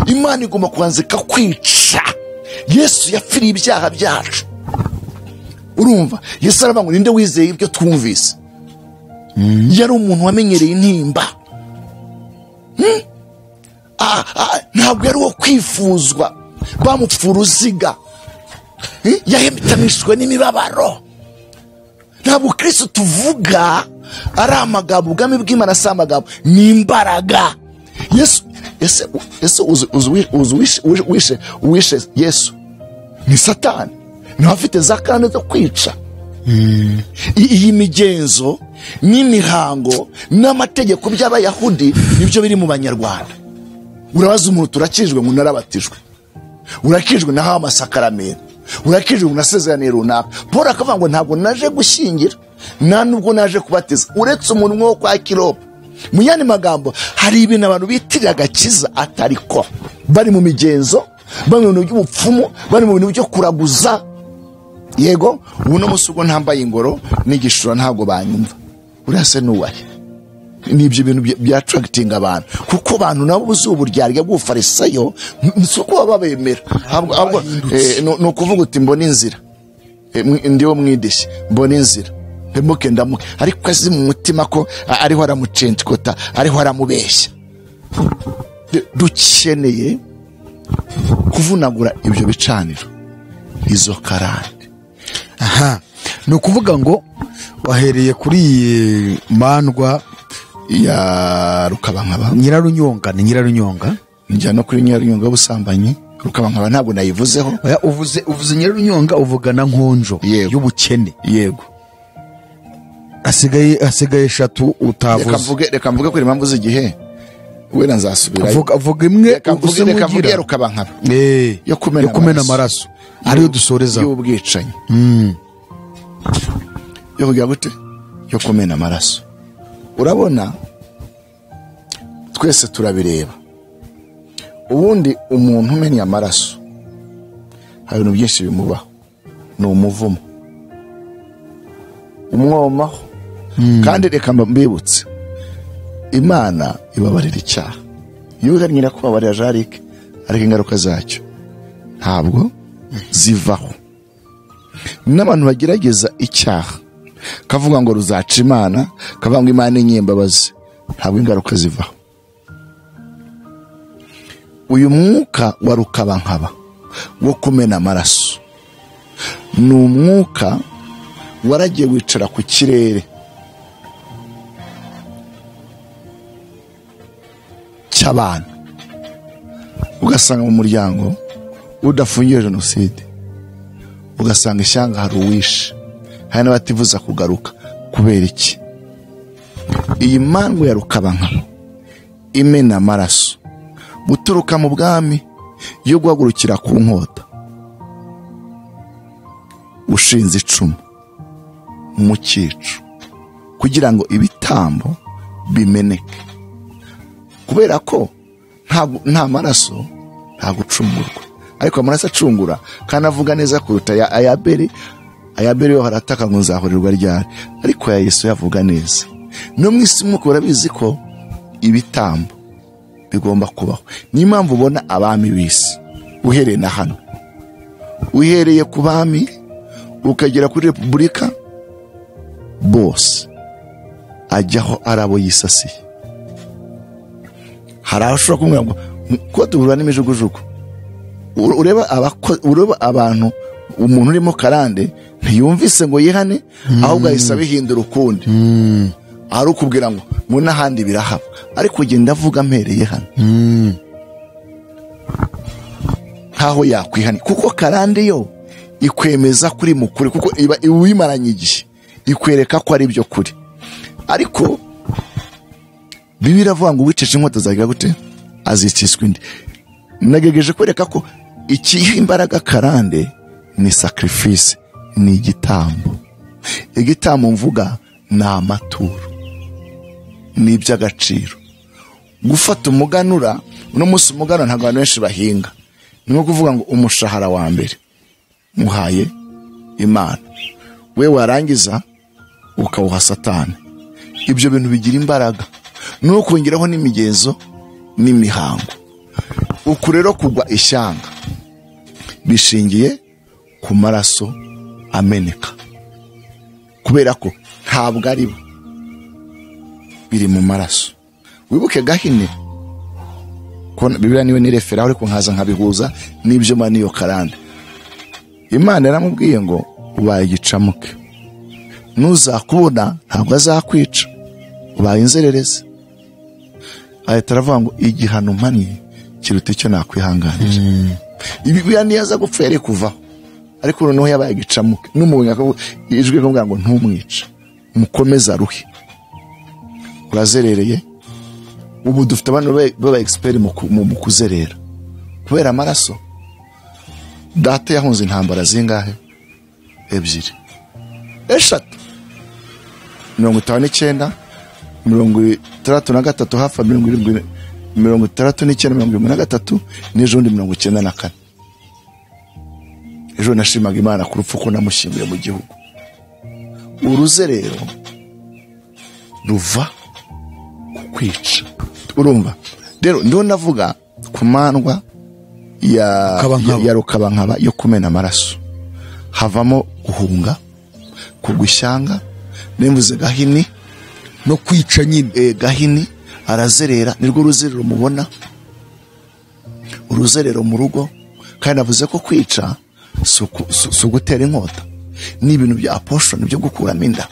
Imana igomba kubanza ikakwica. Yesu yapfiriye ibyaha byacu. Urumva Yesu aravuga ngo ninde wizeye ibyo twumvise? Yari umuntu wamenyereye intimba. Ntabwo yari uwo kwifuzwa. Bamupfura uruziga, yahetamishijwe n'imibabaro. Ntabwo Kristo tuvuga ari amagambo, ubwami bw'Imana si amagambo, ni imbaraga. Yesu, ese uzi wishe Yesu ni Satani, niwe afite za karande zo kwica. Iyi migenzo n'imihango n'amategeko by'Abayahudi nibyo biri mu Banyarwanda. Urabaza umuntu turakijwe ngo narabatijwe, urakijwe nahawe amasakaramentu, urakijwe ngo nasezeraniye runaka. Paul akavuga ngo ntabwo naje gushyingira, nta nubwo naje kubatiza, uretse umuntu wo kwa Kiropa. Mu yandi magambo, hari ibintu abantu bitirira agakiza atariko. Bari mu migenzo, bari mu bintu by'ubupfumu, bari mu bintu byo kuraguza. Yego, ubu no musi ubwo ntambaye ingoro n'igishura ntabwo banyumva. Uriya se n'uwahe? Ni ibyo bintu bya attracting abantu, kuko abantu nabo buzuye uburyarya bw'ubufarisayo, si uko baba babemera. Ahubwo ni ukuvuga uti mbona inzira, ndiwo mwidishyi, mbona inzira, mpemuke ndamuke, ariko azi mu mutima ko ariho aramucentikota, ariho aramubeshya. Dukeneye kuvunagura ibyo bicaniro, izo karande. Aha, ni ukuvuga ngo wahereye kuri iyi mandwa ya Rukabankaba, Nyirarunyonga. Ni Nyirarunyonga, njya no kuri Nyirarunyonga y'ubusambanyi. Rukabankaba ntabwo nayivuzeho. Oya, uvuze Nyirarunyonga, uvuga na Nkonjo y'ubukene. Yego. Asigaye eshatu utavuze. Reka mvuge kuri impamvu z'igihe, wenda nzasubirayo. Vuga imwe, reka mvuge ya Rukabankaba yo kumena amaraso, ariyo dusoreza, y'ubwicanyi, yo kugira gute, yo kumena amaraso. Urabona twese turabireba. Ubundi umuntu umenya amaraso hari ibintu byinshi bimubaho, ni umuvumo umwomaho. Kandi reka mbibutse, Imana ibabarira icyaha. Iyo ugannye kubabarira Jarike, ariko ingaruka zacyo ntabwo zivaho. N'abantu bagerageza icyaha kavuga ngo ruzaca Imana, kavuga ngo Imana inyembabazi, ntabwo ingaruka zivaho. Uyu mwuka wa Rukabankaba wo kumena amaraso ni umwuka waragiye wicara ku kirere cy'abantu, ugasanga mu muryango udafungiye jenoside, ugasanga ishyanga hari uwishe, hari n'abativuza kugaruka. Kubera iki? Iyi mandwa ya Rukabankaba imena amaraso guturuka mu bwami yo guhagurukira ku nkota, ushinze icumu mu cyico kugira ngo ibitambo bimeneke, kubera ko nta maraso nta gucungurwa. Ariko amaraso acungura kandi avuga neza kuruta aya Abeli. Yo harataka ngo nzahorirwa ryari, ariko ya Yesu yavuga neza. No mu isi mwuka urabizi ko ibitambo bigomba kubaho. Niyo mpamvu ubona abami b'isi, uhereye na hano, uhereye ku bami ukagera kuri repubulika, bose ajyaho arabo yisasiye. Hari aho ushobora kumubwira ngo ko duhura n'imijugujugu, ureba abantu, umuntu urimo karande Ntiyumvise ngo yihane, ahubwo ahise abihindura ukundi. Ari ukubwira ngo mu n'ahandi birahaba, ariko ugenda avuga mpereye hano nkaho yakwihana, kuko karande yo ikwemeza kuri mukuri, kuko iba uyimaranye igihe ikwereka ko ari byo kuri. Ariko Bibiliya iravuga ngo uwicisha inkota azagira gute? Azicishwa indi. Nagerageje kwereka ko ikiha imbaraga karande ni sacrifice, ni igitambo. Igitambo mvuga ni amaturo, ni iby'agaciro. Gufata umuganura, uno munsi umuganura ntabwo abantu benshi bahinga, ni nko kuvuga ngo umushahara wa mbere muhaye Imana, we warangiza ukawuha Satani. Ibyo bintu bigira imbaraga, no kongeraho n'imigenzo n'imihango. Uku rero kugwa ishyanga bishingiye ku maraso ameneka, kubera ko ntabwo ari bo, biri mu maraso. Wibuke Gahini, ko Bibiliya niwe nirefera, ariko nkaza nkabihuza n'ibyo maniyo karande. Imana yaramubwiye ngo ubaye igicamuke, nuzakubona ntabwo azakwica, ubaye inzererezi. Ahita aravuga ngo igihano mpaniye kiruta icyo nakwihanganira. Bibiliya niyo aza gupfa yari kuvaho, ariko noneho yabaye igicamuke. N'umuntu ijwi rikamubwira ngo ntumwice, mukomeze aruhe. Urazerereye. Ubu dufite abantu baba expert mu kuzerera kubera amaraso. Data yahunze intambara zingahe? 2, 3, 59, 63, hafi 70, 69, 73, n'ejo bundi 94. Ejo nashimaga Imana ku rupfu ko namushyinguye mu gihugu. Uruzerero ruva ku kwica. Urumva rero ndiho navuga ku mandwa ya Rukabankaba yo kumena amaraso, havamo guhunga, kugwa ishyanga. Nemvuze Gahini no kwica nyine. Gahini arazerera, nirwo ruzerero mubona, uruzerero mu rugo. Kandi navuze ko kwica si ugutera inkota, ni ibintu bya abortion, byo gukuramo inda.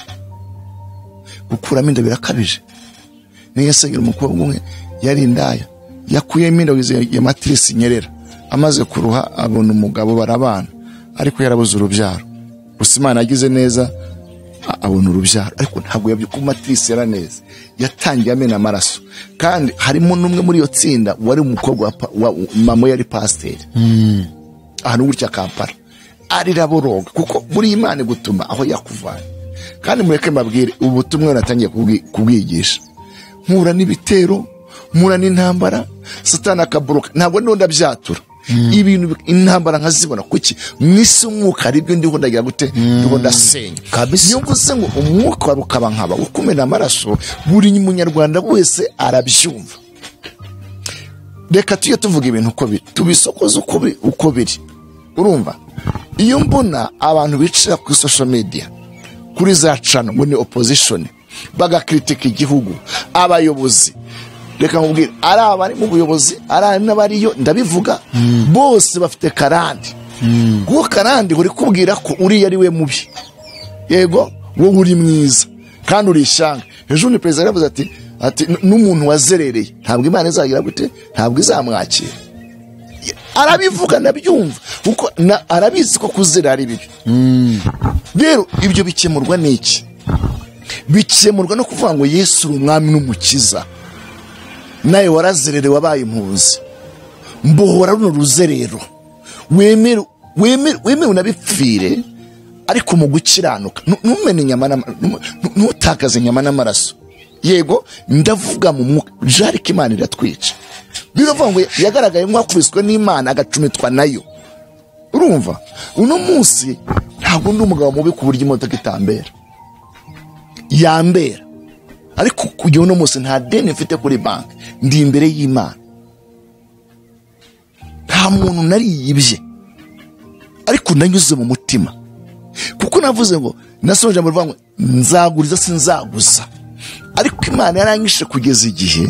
Gukuramo inda birakabije. Niyo sengera umukobwa umwe yari indaya, yakuyemo inda ya matrice nyerera, amaze kuruha abona umugabo barabana, ariko yarabuze urubyaro. Gusa Imana yagize neza abona urubyaro, ariko ntabwo yabyo ku matrice yara neza, yatangiye amena amaraso. Kandi harimo n'umwe muri iyo tsinda wari umukobwa wa mama yari pasiteri ahantu gutya Kampala, ariraboroga, kuko buri Imana igutuma aho yakuvanye. Kandi mureke mbabwire, ubutumwa natangiye kubwigisha, mpura n'ibitero, mpura n'intambara, Satani akaboroka, ntabwo ndiho ndabyatura. Ibintu intambara nkazibona. Kuki mu isi umwuka ari byo ndiho ndagira gute? Ndiho ndasenya. Niyo mvuze ngo umwuka wa Rukabankaba ukumena amaraso, buri munyarwanda wese arabyumva. Reka tujye tuvuga ibintu uko biri, tubisokoze uko biri. Urumva iyo mbona abantu bicara kuri social media, kuri za channel ngo ni opposition, bagakritika igihugu, abayobozi, reka nkubwire, ari abari mu buyobozi, ari n'abariyo, ndabivuga, bose bafite karande. Kuko karande uri kubwira ko uri ari we mubi, yego wowe uri mwiza kandi uri ishyanga. Ejo ni president yaravuze ati n'umuntu wazerereye ntabwo Imana izagira gute, ntabwo izamwakira. Arabivuga nabyumva, kuko arabizi ko kuzerera ari bibi. Rero ibyo bikemurwa n'iki? Bikemurwa no kuvuga ngo Yesu uri umwami n'umukiza, nawe warazerere wabaye impunzi, mbohora runo ruzerero, wemere unabipfire, ariko mu gukiranuka ntumene inyama, ntutakaze inyama n'amaraso. Yego ndavuga mu mwuka, jariko Imana iratwica. Biravuga ngo yagaragaye nk'uwakubiswe n'Imana agacumitwa nayo. Urumva uno munsi ntabwo ndi umugabo mubi ku buryo imodoka itambera, yambera, ariko kujya uno munsi nta deni mfite kuri banki, ndi imbere y'Imana, nta muntu nariyibye, ariko nanyuze mu mutima, kuko navuze ngo nasoje mu ruvango nzaguriza sinzaguza, ariko Imana yaranyishe kugeza igihe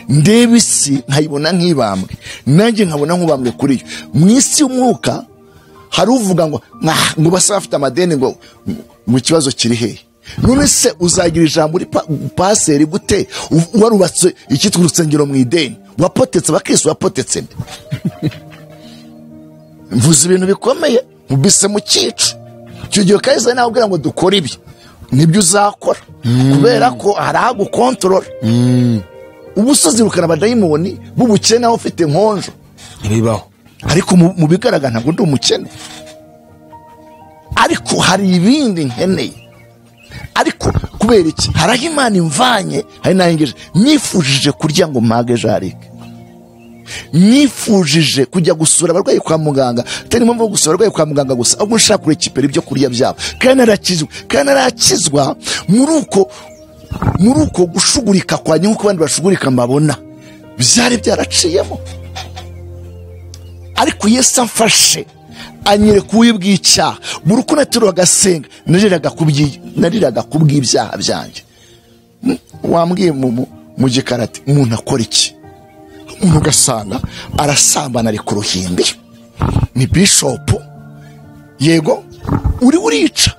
ndeba isi nkayibona nk'ibambwe, nanjye nkabona nk'ubambwe kuri yo. Mu isi y'umwuka Hari uvuga ngo ngo basa bafite amadeni ngo mu kibazo kiri hehe. None se uzagira ijambo uri paseri gute warubatse icyitwa urusengero mu ideni, wapotetse abakristo, wapotetse nde? Mvuze ibintu bikomeye, mubise mu cyico. Icyo gihe Kaiser nawe ubwira ngo dukore ibi, nibyo uzakora, kubera ko hari ahagukontorora. Ubusozi rukana abadayimoni b'ubukene aho ufite nkonjo ntibibaho. Ariko mu bigaragara ntabwo ndi umukene, ariko hari ibindi nkeneye. Ariko kubera iki? Hari aho Imana imvanye, hari n'aho ingejeje. Nifujije kurya ngo mpage jarike, nifujije kujya gusura abarwayi kwa muganga, atari impamvu yo gusura abarwayi kwa muganga gusa, ahubwo nshaka kurekipera ibyo kurya byabo. Kandi narakizwa muri uko gushugurika kwanjye nk'uko abandi bashugurika mbabona, byari byaraciyemo. Ariko Yesu amfashe anyereka ububi bw'icyaha. Buri uko nateruraga agasenga, nariraga kubw'ibyaha byanjye. Wambwiye mu gikarati umuntu akora iki? Umuntu ugasanga arasambana ari ku ruhimbi, ni bishopu, yego, uri urica,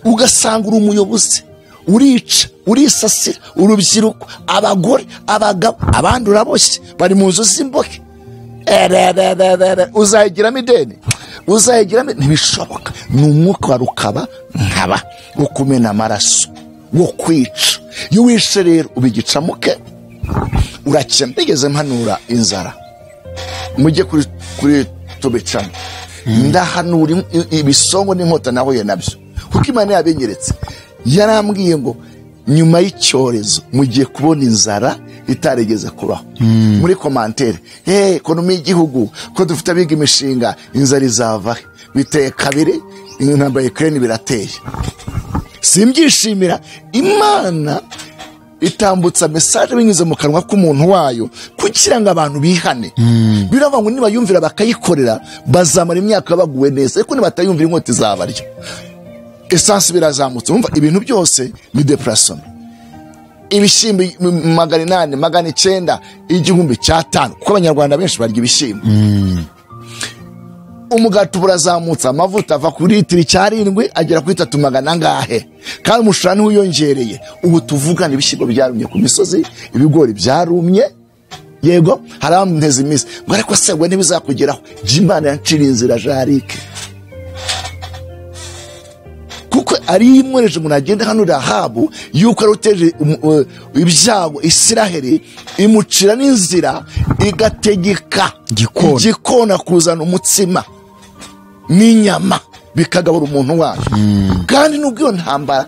ugasanga uri umuyobozi, urica, urisasira urubyiruko, abagore, abagabo, abandi uraboshye bari mu nzu z'imbohe. Uzayigiramo ideni, uzayigiramo, ntibishoboka. Ni umwuka wa rukaba nkaba wo kumena amaraso, wo kwica. Iyo wishe rero ubigicamuke, urakena. Nigeze mpanura inzara, mujye kuri tubicamo, ndahanura ibisongo n'inkota nahuye nabyo, kuko Imana yabinyeretse. Yarambwiye ngo nyuma y'icyorezo mugiye kubona inzara itarigeze kubaho. Muri komantere, ekonomi y'igihugu, ko dufite abiga imishinga, inzara izava he? Biteye kabiri, intambara ya Ukraine birateye. Simbyishimira. Imana itambutsa message binyuze mu kanwa k'umuntu wayo kugira ngo abantu bihane. Biravuga ngo nibayumvira bakayikorera bazamara imyaka baguwe neza, ariko nibatayumvira inkota izabarya. Essence birazamutse, umva ibintu byose ni depression. Ibishyimbo 800, 900, 1500, kuko abanyarwanda benshi barya ibishyimbo. Umugati burazamutse, amavuta ava kuri litiro 7 agera kuri 300 angahe, kandi umushahara ntiwiyongereye. Ubu tuvugana ibishyimbo byarumye ku misozi, ibigori byarumye, yego, hari abamuteze iminsi ngo ariko se we ntibizakugeraho. Imana yanciriye inzira jarike, kuko ari imworeje umuntu agenda hano Rahabu yuko aruteje ibyago Isiraheli, imucira n'inzira, igategeka igikona kuzana umutsima n'inyama bikagabura umuntu wayo. Kandi nubwo iyo ntambara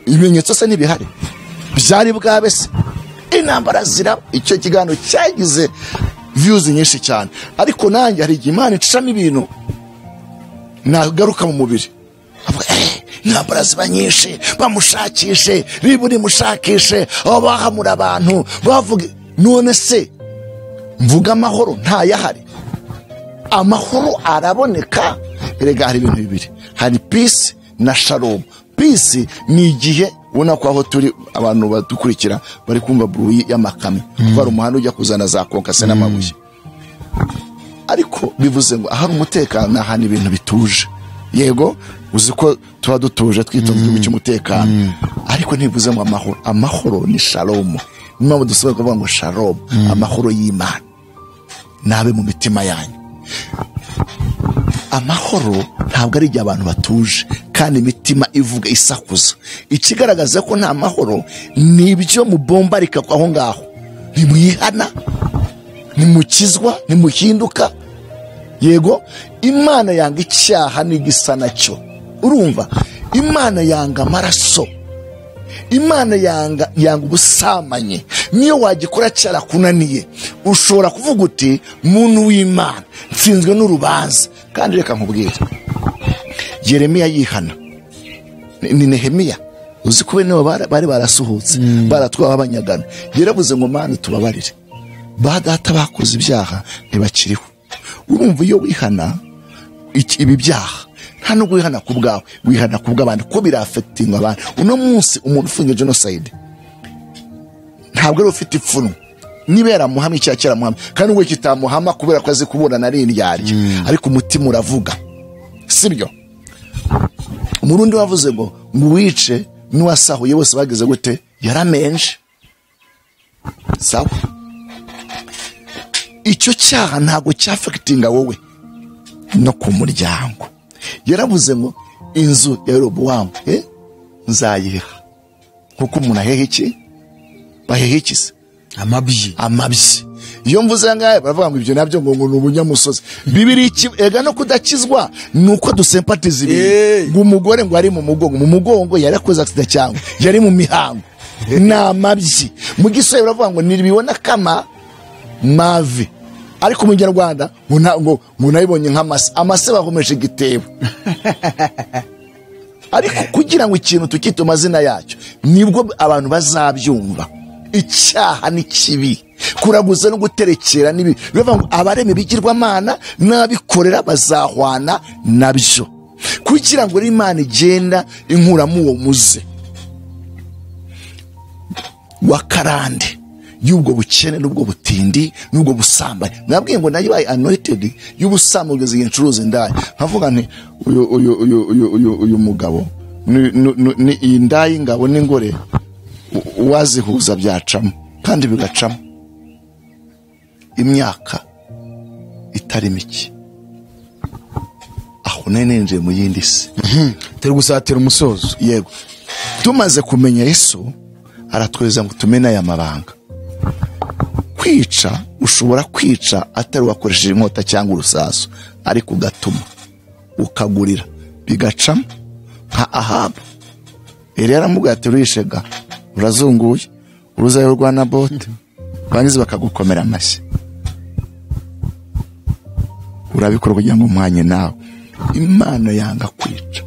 ibimenyetso se ntibihari, byari bwabe se intambara ziraba. Icyo kiganiro cyagize views nyinshi cyane, ariko nanjye hari igihe Imana icamo ibintu nagaruka mu mubiri, intambara ziba nyinshi, bamushakishe, ribu rimushakishe, aho bahamura abantu bavuga. None se mvuga amahoro ntayahari? Amahoro araboneka. Erega hari ibintu bibiri, hari peace na shalom. Peace ni igihe ubona ko aho turi abantu badukurikira bari kumva bruit y'amakamyo, kuko hari umuhanda ujya kuzana za konkase n'amabuye. Ariko bivuze ngo ahari umutekano ni ahantu ibintu bituje. Yego, uzi ko tuba dutuje twitonze igihugu cy'umutekano, ariko ntibivuze ngo amahoro. Amahoro ni shalom. Niyo mpamvu dusobanura kuvuga ngo shalom, amahoro y'Imana nabe mu mitima yanyu. Amahoro ntabwo ari igihe abantu batuje kandi imitima ivuga isakuza. Ikigaragaza ko nta mahoro ni ibyo mubombarika aho ngaho. Ntimwihana, ntimukizwa, ntimuhinduka. Yego, Imana yanga icyaha n'igisa nacyo. Urumva, Imana yanga amaraso, Imana yanga ubusamanye. Niyo wagikora cyarakunaniye, ushobora kuvuga uti muntu w'Imana nsinzwe n'urubanza. Kandi reka nkubwire, Yeremiya yihana, ni Nehemiya, uzi ko bene bari barasuhutse, baratwawe abanyagano. Yaravuze ngo Mana tubabarire, ba data bakoze ibyaha ntibakiriho. Urumva iyo wihana ibi byaha, nta nubwo wihana ku bwawe, wihana ku bw'abandi, kuko birafetinga abantu. Uno munsi umuntu ufungiye genocide ntabwo ari ufite ipfunwe, niba yaramuhamye icyaha cyaramuhamye, kandi ubwo kitamuhama kubera ko azi kuburana ari indyarya, ariko umutima uravuga. Sibyo? Umurundi wavuze ngo nguwice n'uwasahuye bose bageze gute? Yaramenje. Sawa. Icyo cyaha ntabwo cyafekitinga wowe no ku muryango. Yaravuze ngo inzu ya Yerobowamu nzayiha. Kuko umuntu aheha iki? Baheha iki se? Amabyi. Amabyi. Iyo mvuze ngaye baravuga ngo ibyo nabyo ngo ni ubunyamusozi. Bibiri iki ega no kudakizwa nuko dusempatiza ibintu. Ngo umugore ngo ari mu mugongo, mu mugongo yarakoze accident cyangwa yari mu mihango. Ni amabyi. Mu Giswahili baravuga ngo niribibona kama mavi. Ariko mu Kinyarwanda ngo nayibonye nk'amase. Amase bahomeje igitebo. Ariko kugira ngo ikintu tukite amazina yacyo nibwo abantu bazabyumva. Icyaha ni kibi, kuraguza no guterekera nibi. Bivuga ngo abarema ibigirwamana n'abikorera bazahwana nabyo. Kugira ngo Imana igenda inkuramo uwo muze wa karande y'ubwo bukene n'ubwo butindi n'ubwo busambanyi. Nabwiye ngo nayo bayi anointed y'ubusambanyi kugeza igihe ncuruza indaya. Nkavuga nti uyu uyu uyu uyu uyu uyu mugabo ni indaya ingabo n'ingore wazihuza byacamo kandi bigacamo imyaka itari mike. Aho nenenje mu yindi si. Turi gusatira umusozo. Yego. Tumaze kumenya Yesu aratweza ngo tumene aya mabanga. Kwica ushobora kwica atari wakoresheje inkota cyangwa urusasu, ariko ugatuma ukagurira bigacamo nka Ahabu. Eliya yaramubwiye ati urishega urazunguye uruzayo rwa Nabote bangize bakagukomera amashyi. Urabikora kugira ngo umwanye nawe. Imana yanga kwica,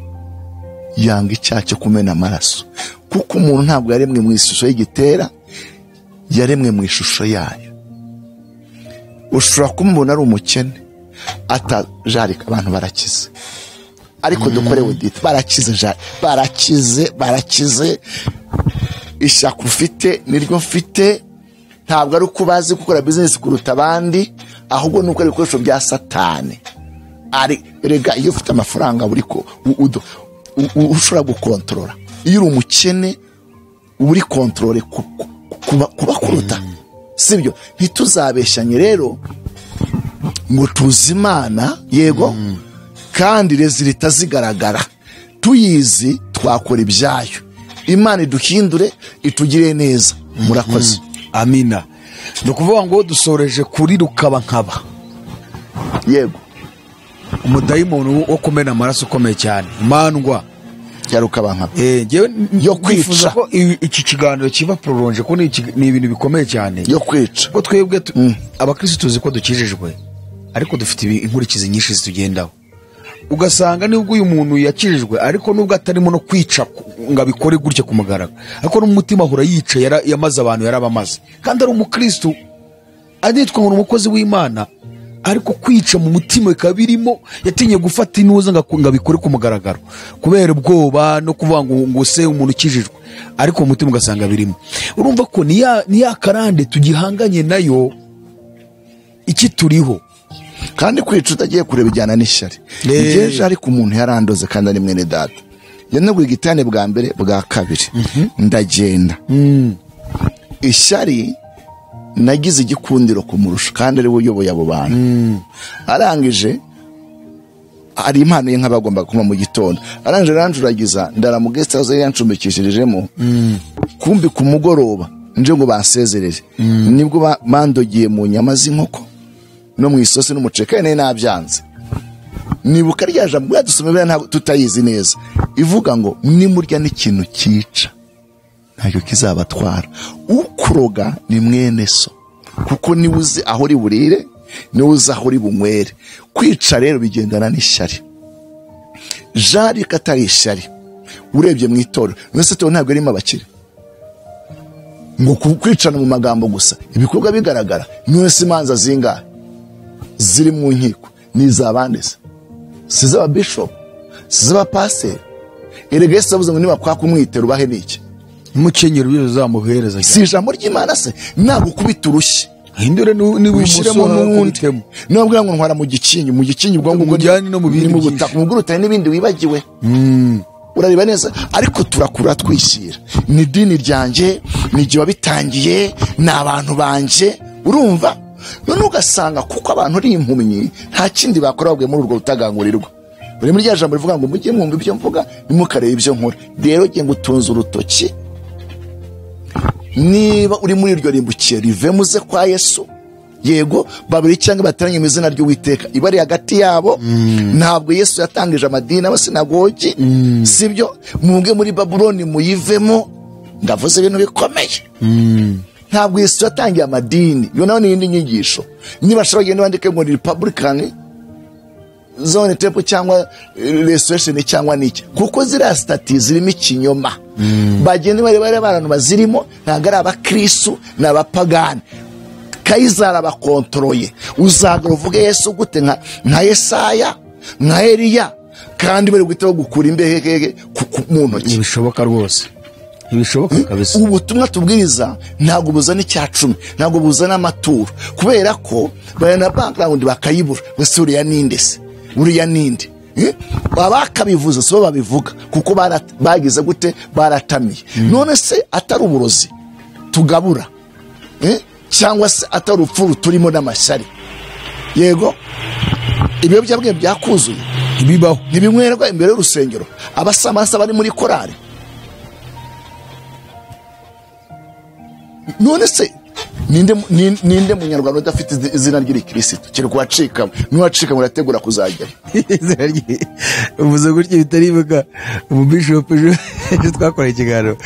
yanga icyaha cyo kumena amaraso, kuko umuntu ntabwo yaremwe mu ishusho y'igitera, yaremwe mu ishusho yayo. Ushobora kumubona ari umukene atajarika, abantu barakize, ariko dukore dite barakize, barakize, barakize. Ishyaka ufite niryo mfite, ntabwo ari uko bazi gukora business kuruta abandi, ahubwo nuko ari ibikoresho bya Satani. Ari rega iyo ufite amafaranga uri ko ushobora gukontorora. Iyo uri umukene uri kontrole kuba kuruta. Sibyo? Ntituzabeshanye rero ngo tuzi Imana, yego, kandi rezilita zigaragara. Tuyizi twakora ibyayo. Imana iduhindure itugire neza. Murakoze. Amina. Ni ukuvuga ngo dusoreje kuri rukaba nkaba. Yego. Umudayimoni wo kumena amaraso ukomeye cyane. Mandwa ya rukaba nkaba. Yo kwica. Ko iki kiganiro kiba prolonge ko ni ibintu bikomeye cyane. Yo kwica. Ko twebwe abakristo tuzi ko dukijijwe, ariko dufite inkurikizi nyinshi zitugendaho. Ugasanga nubwo uyu muntu yakijijwe ariko nubwo atarimo no kwica ngo abikore gutya ku mugaragaro, ariko n'umutima ahora yica, yamaze abantu yarabamaze, kandi ari umukristo anitwa ngo umukozi w'Imana, ariko kwica mu mutima bikaba birimo. Yatinye gufata intuza ngo abikore ku mugaragaro kubera ubwoba no kuvuga ngo se umuntu ukijijwe, ariko mu mutima ugasanga birimo. Urumva ko ni ya karande tugihanganye nayo iki turiho. Kandi kwica utagiye kureba ijyana n'ishyari. Ngeje ariko umuntu yarandoze kandi ari mwene data. Yanaguye igitane bwa mbere bwa kabiri. Ndagenda. Ishyari nagize igikundiro kumurusha kandi ari we uyoboye abo bantu. Arangije ari impano ye nk'abagomba kuma mu gitondo. Arangije aranjuragiza ndaramugesta aho yancumbikishirijemo. Kumbi ku mugoroba nje ngo bansezerere. Nibwo bandogiye mu nyama z'inkoko no mu isosi n'umuceka nari nabyanze. Nibuka rya jambo yadusomera ntabwo tutayizi neza, ivuga ngo nimurya n'ikintu cyica ntacyo kizabatwara. Ukuroga ni mwene so, kuko niwe uzi aho uri burire, niwe uzi aho uri bunywere. Kwica rero bigendana n'ishyari. Jari katari ishyari urebye mu itorero mwese to ntabwo arimo abakire ngo kwicana mu magambo gusa, ibikorwa bigaragara. Mwese imanza zingahe ziri mu nkiko ni izabande se? Si iz'aba bishop, si iz'aba pastor. Erega Yesu avuze ngo niba kwaka umwitero ubahe n'iki? Umukenyero uzamuhereza. Si ijambo ry'Imana se? Nagukubita urushyi Hindure wishyiremo n'uwundi. Nubwo ngo ntwara mu gikingi, mu gikingi ubwo ngo mujyane no mu bindi mu butaka, mu bw'urutare n'ibindi wibagiwe. Urareba neza, ariko turakura twishyira. Ni dini ryanjye, ni gihe wabitangiye, ni abantu banje, urumva? None ugasanga kuko abantu ari impumyi nta kindi bakora babwiye muri urwo rutagangurirwa. Buri muri rya jambo rivuga ngo mujye mwumva ibyo mvuga ntimukarebe ibyo nkora. Rero ngiye ngutunza urutoki, niba uri muri iryo rimbukiye rive muze kwa Yesu. Yego, babiri cyangwa bateranye mu izina ry'Uwiteka ibari hagati yabo. Ntabwo Yesu yatangije amadini n'abasinagogi, sibyo? Mwunge muri Babuloni muyivemo. Ndavuze ibintu bikomeye. Ntabwo Yesu yatangiye amadini, yo nayo ni indi nyigisho. Niba ashobora kugenda bandike ngo ni Republican Zone Temple cyangwa Restoration cyangwa niki, kuko ziriya stati zirimo ikinyoma. Bagenda bari bari abantu bazirimo ntabwo ari abakristo n'abapagani. Kayizara abakontroye. Uzagara uvuge Yesu gute nka Yesaya, nka Eliya, kandi bari guhita bagukura imbehe mu ntoki? Ntibishoboka rwose, ntibishoboka kabisa. Ubutumwa tubwiriza ntabwo buzana icya cumi, ntabwo buzana amaturo, kubera ko bari na background bakayibura. Wese uriya ninde se? Uriya ninde? Abakabivuze si bo babivuga, kuko bagize gute? Baratamiye. None se atari uburozi tugabura, cyangwa se atari urupfu turimo n'amashyari? Yego, ibiyobyabwenge byakuzuye, ntibibaho, ntibimwerwa imbere y'urusengero, abasamasa bari muri korari. None se ninde munyarwanda udafite izina ry'irikirisitu? Kiri kuwacika, n'uwacika murategura kuzajyayo. Uvuze gutya bitaribuka. Umubishop ejo twakora ikiganiro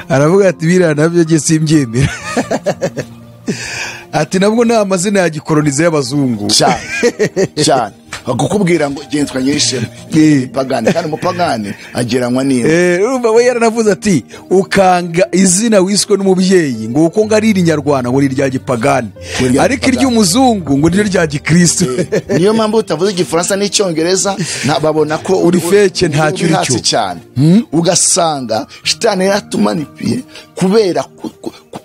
aravuga ati biriya nabyo njye simbyemera. Ati nabwo nta mazina ya gikolonize y'abazungu. Cyane cyane bakukubwira ngo genzwa nyirishema pagani, kandi umupagani ageranywa n'imwe. Urumva we yaranavuze ati ukanga izina wiswe n'umubyeyi ngo uko ngo ari irinyarwanda ngo ni irya gipagani, ariko iry'umuzungu ngo ni rya gikristo. Niyo mpamvu utavuze igifaransa n'icyongereza babona ko uri feke, ntacyo uri cyo cyane. Ugasanga shitani yaratumanipiye kubera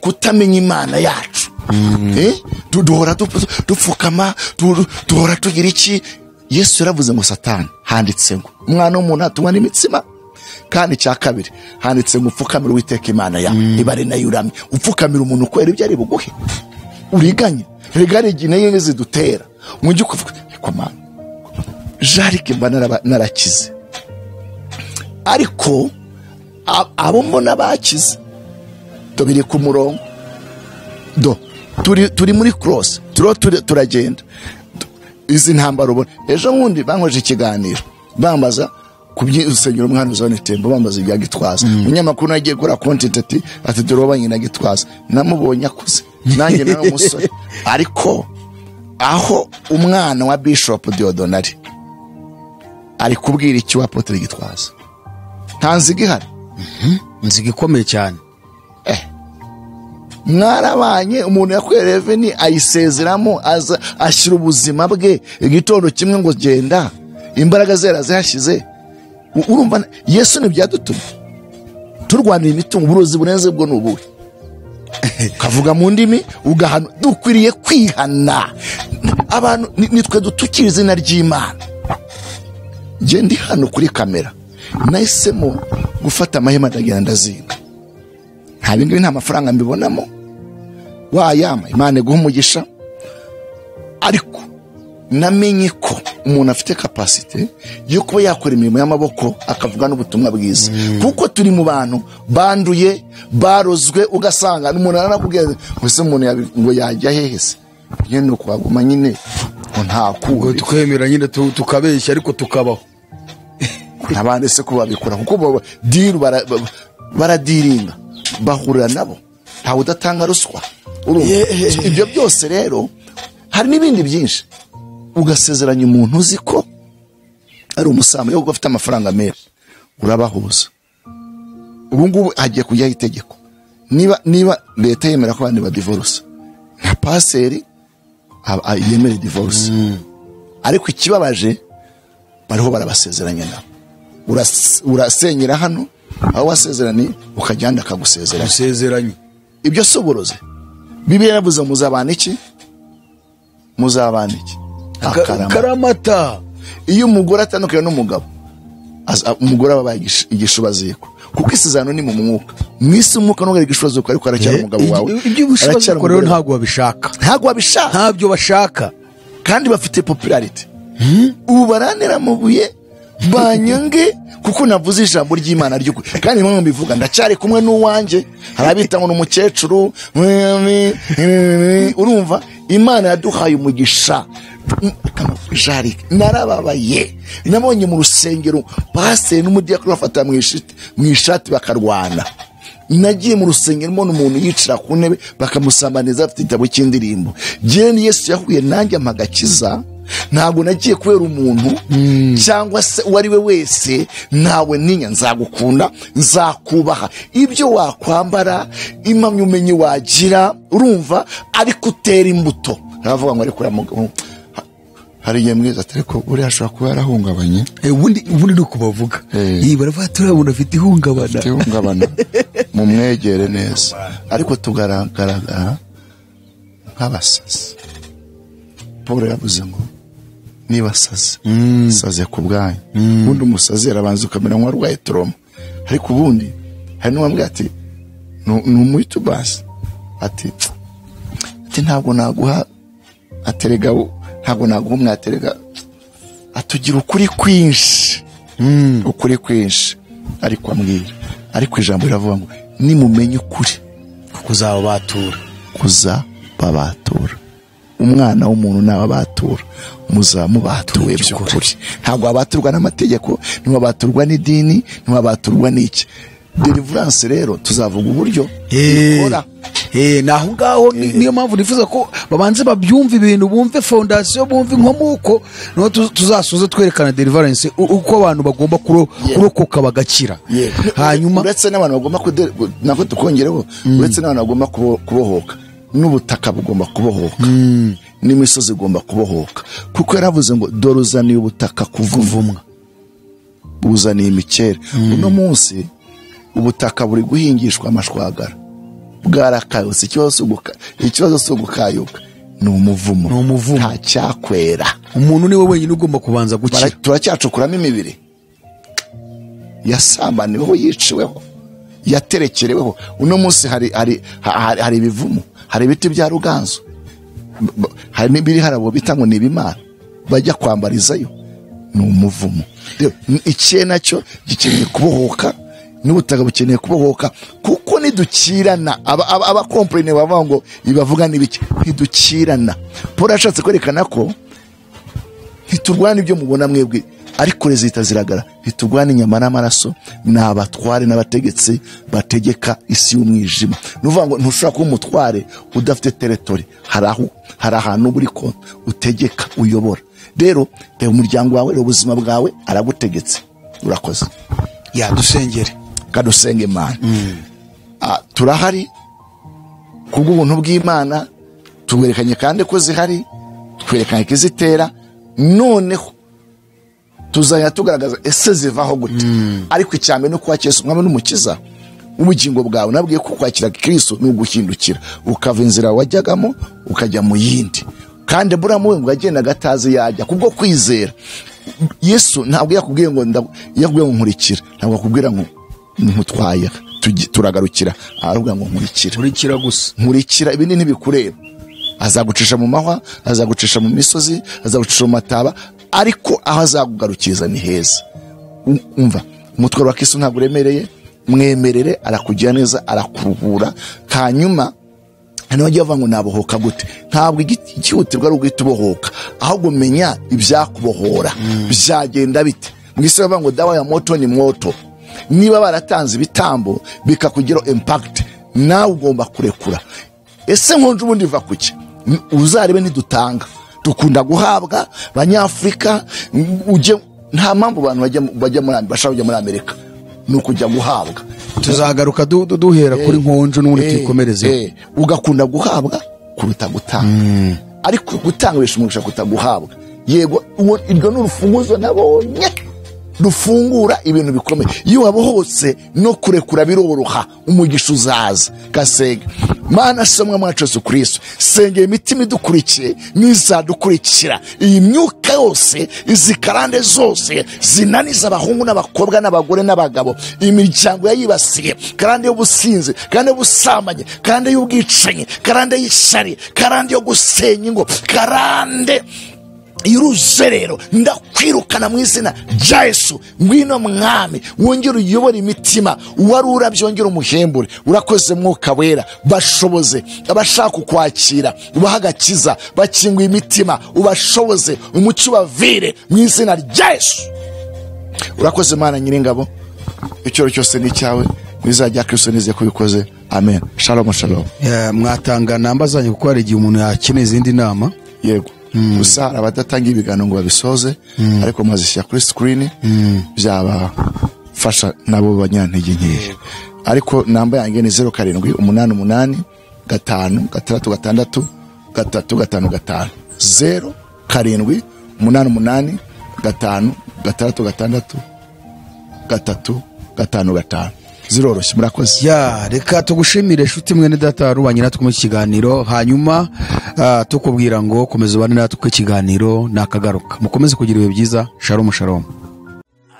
kutamenya Imana yacu. Duhora dupfukama, duhora tugira iki. Yesu yaravuze ngo Satani, handitse ngo umwana w'umuntu atungwa n'imitsima, kandi cya kabiri handitse ngo upfukamire Uwiteka Imana yawe, ibare nayo uramye. Upfukamira umuntu kwera ibyo ari buguhe, uriganye regare igihe zidutera mujye ukuvuga ko Mana Jarike mba narakize, ariko abo mbona bakize tubiri ku murongo, do turi muri cross, turagenda izi ntambaro ubona. Ejo bundi bankoje ikiganiro bambaza ku by'urusengero umwana Zone Temple, bambaza ibya Gitwaza. Umunyamakuru nagiye gukora content ati dore wabanye na Gitwaza, namubonye akuze nanjye nari umusore. Ariko aho umwana wa Bishop Diodonari ari kubwira iki wa Apotre Gitwaza, nta nziga ihari, inziga ikomeye cyane. Mwarabanye, umuntu yakuye reveni ayisezeramo, aza ashyira ubuzima bwe igitondo kimwe ngo genda, imbaraga ze yarazihashyize. Urumva Yesu ntibyadutumye turwanira imitungo, uburozi burenze bwo ni ubuhe? Ukavuga mu ndimi ugahana. Dukwiriye kwihana abantu, nitwe dutukira izina ry'Imana. Nge ndi hano kuri kamera nahisemo gufata amahema ndagenda ndazinga. Nta bindi, nta mafaranga mbibonamo, wayama Imana iguha umugisha, ariko namenye ko umuntu afite capacité yo kuba yakora imirimo y'amaboko akavuga n'ubutumwa bwiza. Kuko turi mu bantu banduye, barozwe, ugasanga umuntu aranakubwira ngo se umuntu ngo yajya hehe se, nyine ukwaguma nyine ngo nta kundi twemera nyine tukabeshya ariko tukabaho. Nabandi se ko babikora kuko diru baradiringa, bahurira nabo, ntawe udatanga ruswa. Ibyo byose rero hari n'ibindi byinshi. Ugasezeranya umuntu uzi ko ari umusambi kuko afite amafaranga menshi, urabahuza. Ubu ngubu hagiye kujyaho itegeko, niba leta yemera ko abandi badivorce, nka paseri yemere divorce. Ariko ikibabaje bariho barabasezeranya nabo. Urasenyera hano aho wasezeraniye, ukajyana akagusezeranya. Usezeranye. Ibyo si uburozi. Bibiliya yaravuze muzabana iki? Muzabana iki? Akaramata. Iyo umugore atandukanye n'umugabo, umugore aba igishubaziko, kuko isezerano ni mu mwuka. Mu isi umwuka nubwo ari igishubaziko, ariko aracyari umugabo wawe. Ibyo bishubaziko rero ntabwo babishaka, ntabwo babishaka, ntabyo bashaka, kandi bafite popularity. Ubu baranera amabuye banyange kuko navuze ijambo ry'Imana ry'ukuri. Kandi impamvu mbivuga, ndacyari kumwe n'uwanjye. Hari abita ngo ni umukecuru, urumva Imana yaduhaye umugisha. Narababaye, nabonye mu rusengero pasiteri n'umudiyakoni bafata mu ishati bakarwana. Nagiye mu rusengero mbona umuntu yicara ku ntebe bakamusambaniza afite igitabo cy'indirimbo. Jyewe Yesu yahuye nanjye amagakiza. Ntabwo nagiye kubera umuntu cyangwa se uwo ari we wese, ntawe ntinya, nzagukunda, nzakubaha, ibyo wakwambara, impamyabumenyi wagira, urumva, ariko utera imbuto. Aravuga ngo ariko hari igihe mwiza atari ko buriya ashobora kuba yarahungabanye. Ubundi ni uko bavuga, baravuga turabona afite ihungabana, afite ihungabana, mumwegere neza, ariko tugaragara nk'abasazi. Paul yavuze ngo niba saze, saze ku bwanyu. Ubundi umusazi arabanza ukamera nk'uwarwaye trauma, ariko ubundi hari n'uwambwiye ati ni umuyitubasi, ati ntabwo naguha aterega, ntabwo naguha umwaterega, atugira ukuri kwinshi, ukuri kwinshi, ariko ambwira, ariko ijambo riravuga ngo nimumenye ukuri kuzababatura, kuzababatura. Umwana w'umuntu n'ababatura muzamubatuwe by'ukuri. Ntabwo abaturwa n'amategeko, ntiwabaturwa n'idini, ntiwabaturwa n'iki. Deliverance rero tuzavuga uburyo ikora. Naho ngaho niyo mpamvu nifuza ko babanze babyumva ibintu, bumve fondation, bumve inkomoko, no tuzasoza twerekana deliverance uko abantu bagomba kurokoka bagakira. Hanyuma uretse n'abantu bagomba nako tukongereho, uretse n'abantu bagomba kubohoka, n'ubutaka bugomba kubohoka, n'imisozi igomba kubohoka, kuko yaravuze ngo dore uzaniye ubutaka kuvumwa, buzaniye imikere. Uno munsi ubutaka buri guhingishwa amashwagara, bwarakayutse. Ikibazo si ugukayuka, ni umuvumo, nta cyakwera. Umuntu niwe wenyine ugomba kubanza gukira. Turacyacukuramo imibiri yasambaniweho, yiciweho, yaterekereweho. Uno munsi hari ibivumo, hari ibiti bya Ruganzu, hari n'ibiri harabo bita ngo ni ibimana bajya kwambarizayo, ni umuvumo. Ikihe nacyo gikeneye kubohoka, n'ubutaka bukeneye kubohoka, kuko nidukirana abakomplene bavuga ngo ibavuga n'ibiki, ntidukirana. Paul yashatse kwerekana ko ntiturwana ibyo mubona mwebwe, ariko rezita ziragara. Ntiturwana inyama n'amaraso, ni abatware n'abategetsi bategeka isi y'umwijima. Ni ukuvuga ngo ntushobora kuba umutware udafite territory, hari ahantu uri ko utegeka, uyobora. Rero reba umuryango wawe, reba ubuzima bwawe, aragutegetse. Urakoze. Ya dusengere, kadusenge Imana. Turahari kubw'ubuntu bw'Imana, tuwerekanye kandi ko zihari, twerekanye ko izitera. Noneho tuzajya tugaragaza ese zivaho gute. Ariko icyambere no kwakira Yesu Umwami n'Umukiza ubugingo bwawe. Nabwiye ko kwakira Kristo ni uguhindukira, ukava inzira wajyagamo ukajya mu yindi. Kandi Aburahamu we ngo yagendaga atazi yajya kubwo kwizera. Yesu ntabwo yakubwiye ngo yakubwiye ngo nkurikira, ntabwo akubwira ngo nkutwaye turagarukira, aravuga ngo nkurikira, nkurikira gusa, nkurikira, ibindi ntibikureba. Azagucisha mu mahwa, azagucisha mu misozi, azagucisha mu mataba, ariko aho azakugarukiriza ni heza. Umva, umutwaro wa Kristo ntabwo uremereye, mwemerere arakugira neza, arakuruhura. Hanyuma hano bajya bavuga ngo nabohoka gute? Ntabwo igihutirwa ari uguhita ubohoka, ahubwo menya ibyakubohora byagenda bite. Mu isi bavuga ngo dawa ya moto ni moto. Niba baratanze ibitambo bikakugiraho impact, nawe ugomba kurekura. Ese nkonje ubundi iva kuki? Uzarebe ntidutanga, dukunda guhabwa. Banyafurika ujye, nta mpamvu abantu bajya muri bashaka kujya muri Amerika, ni ukujya guhabwa. Tuzagaruka duhera kuri nkonjo n'ubundi tuyikomereze. Ugakunda guhabwa kuruta gutanga, ariko gutanga bishimisha kuruta guhabwa. Yego, iryo ni urufunguzo nabonye rufungura ibintu bikomeye. Iyo wabohotse no kurekura biroroha, umugisha uzaza. Gasenga Mana somwa mwacu Yesu Kristo, sengera imitima idukurikiye n'izadukurikira, iyi myuka yose, izi karande zose zinaniza abahungu n'abakobwa n'abagore n'abagabo, imiryango yayibasiye, karande y'ubusinzi, karande y'ubusambanyi, karande y'ubwicanyi, karande y'ishyari, karande yo gusenya ingo, karande y'uruzerero, ndakwirukana mu izina rya Yesu. Ngwino mwami, wongere uyobore imitima, wari urabyongera umuhembure. Urakoze Mwuka Wera, bashoboze abashaka kukwakira, ubahe agakiza, bakinguye imitima, ubashoboze umucyo ubavire mu izina rya Yesu. Urakoze Mana Nyiringabo, icyoro cyose ni icyawe, mu izina rya Kristo nizeye ko ubikoze. Amen. Shalom, shalom. Mwatanga namba zanyu kuko hari igihe umuntu yakeneye izindi nama. Yego. Gusa hari abadatanga ibiganiro ngo babisoze, ariko mwazishyira kuri screen, byabafasha nabo banyantege nkeya. Ariko namba yanjye ni 07 88 5 6 6 3 5 5, 07 88 5 6 6 3 5 5. Ziroroshye. Murakoze. Ya, reka tugushimire shuti mwene data rubanye natwe mu kiganiro, hanyuma tukubwira ngo komeza ubane natwe ikiganiro nakagaruka. Mukomeze kugira ibihe byiza. Shalom, shalom.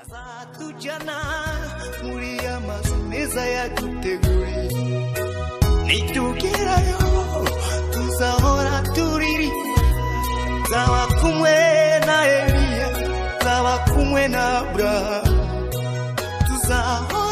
Azatujyana muri ya mazu meza yaduteguriye, nitugerayo tuzahora turirimba, nzaba kumwe na Eliya, nzaba kumwe na Abrahamu, tuzahora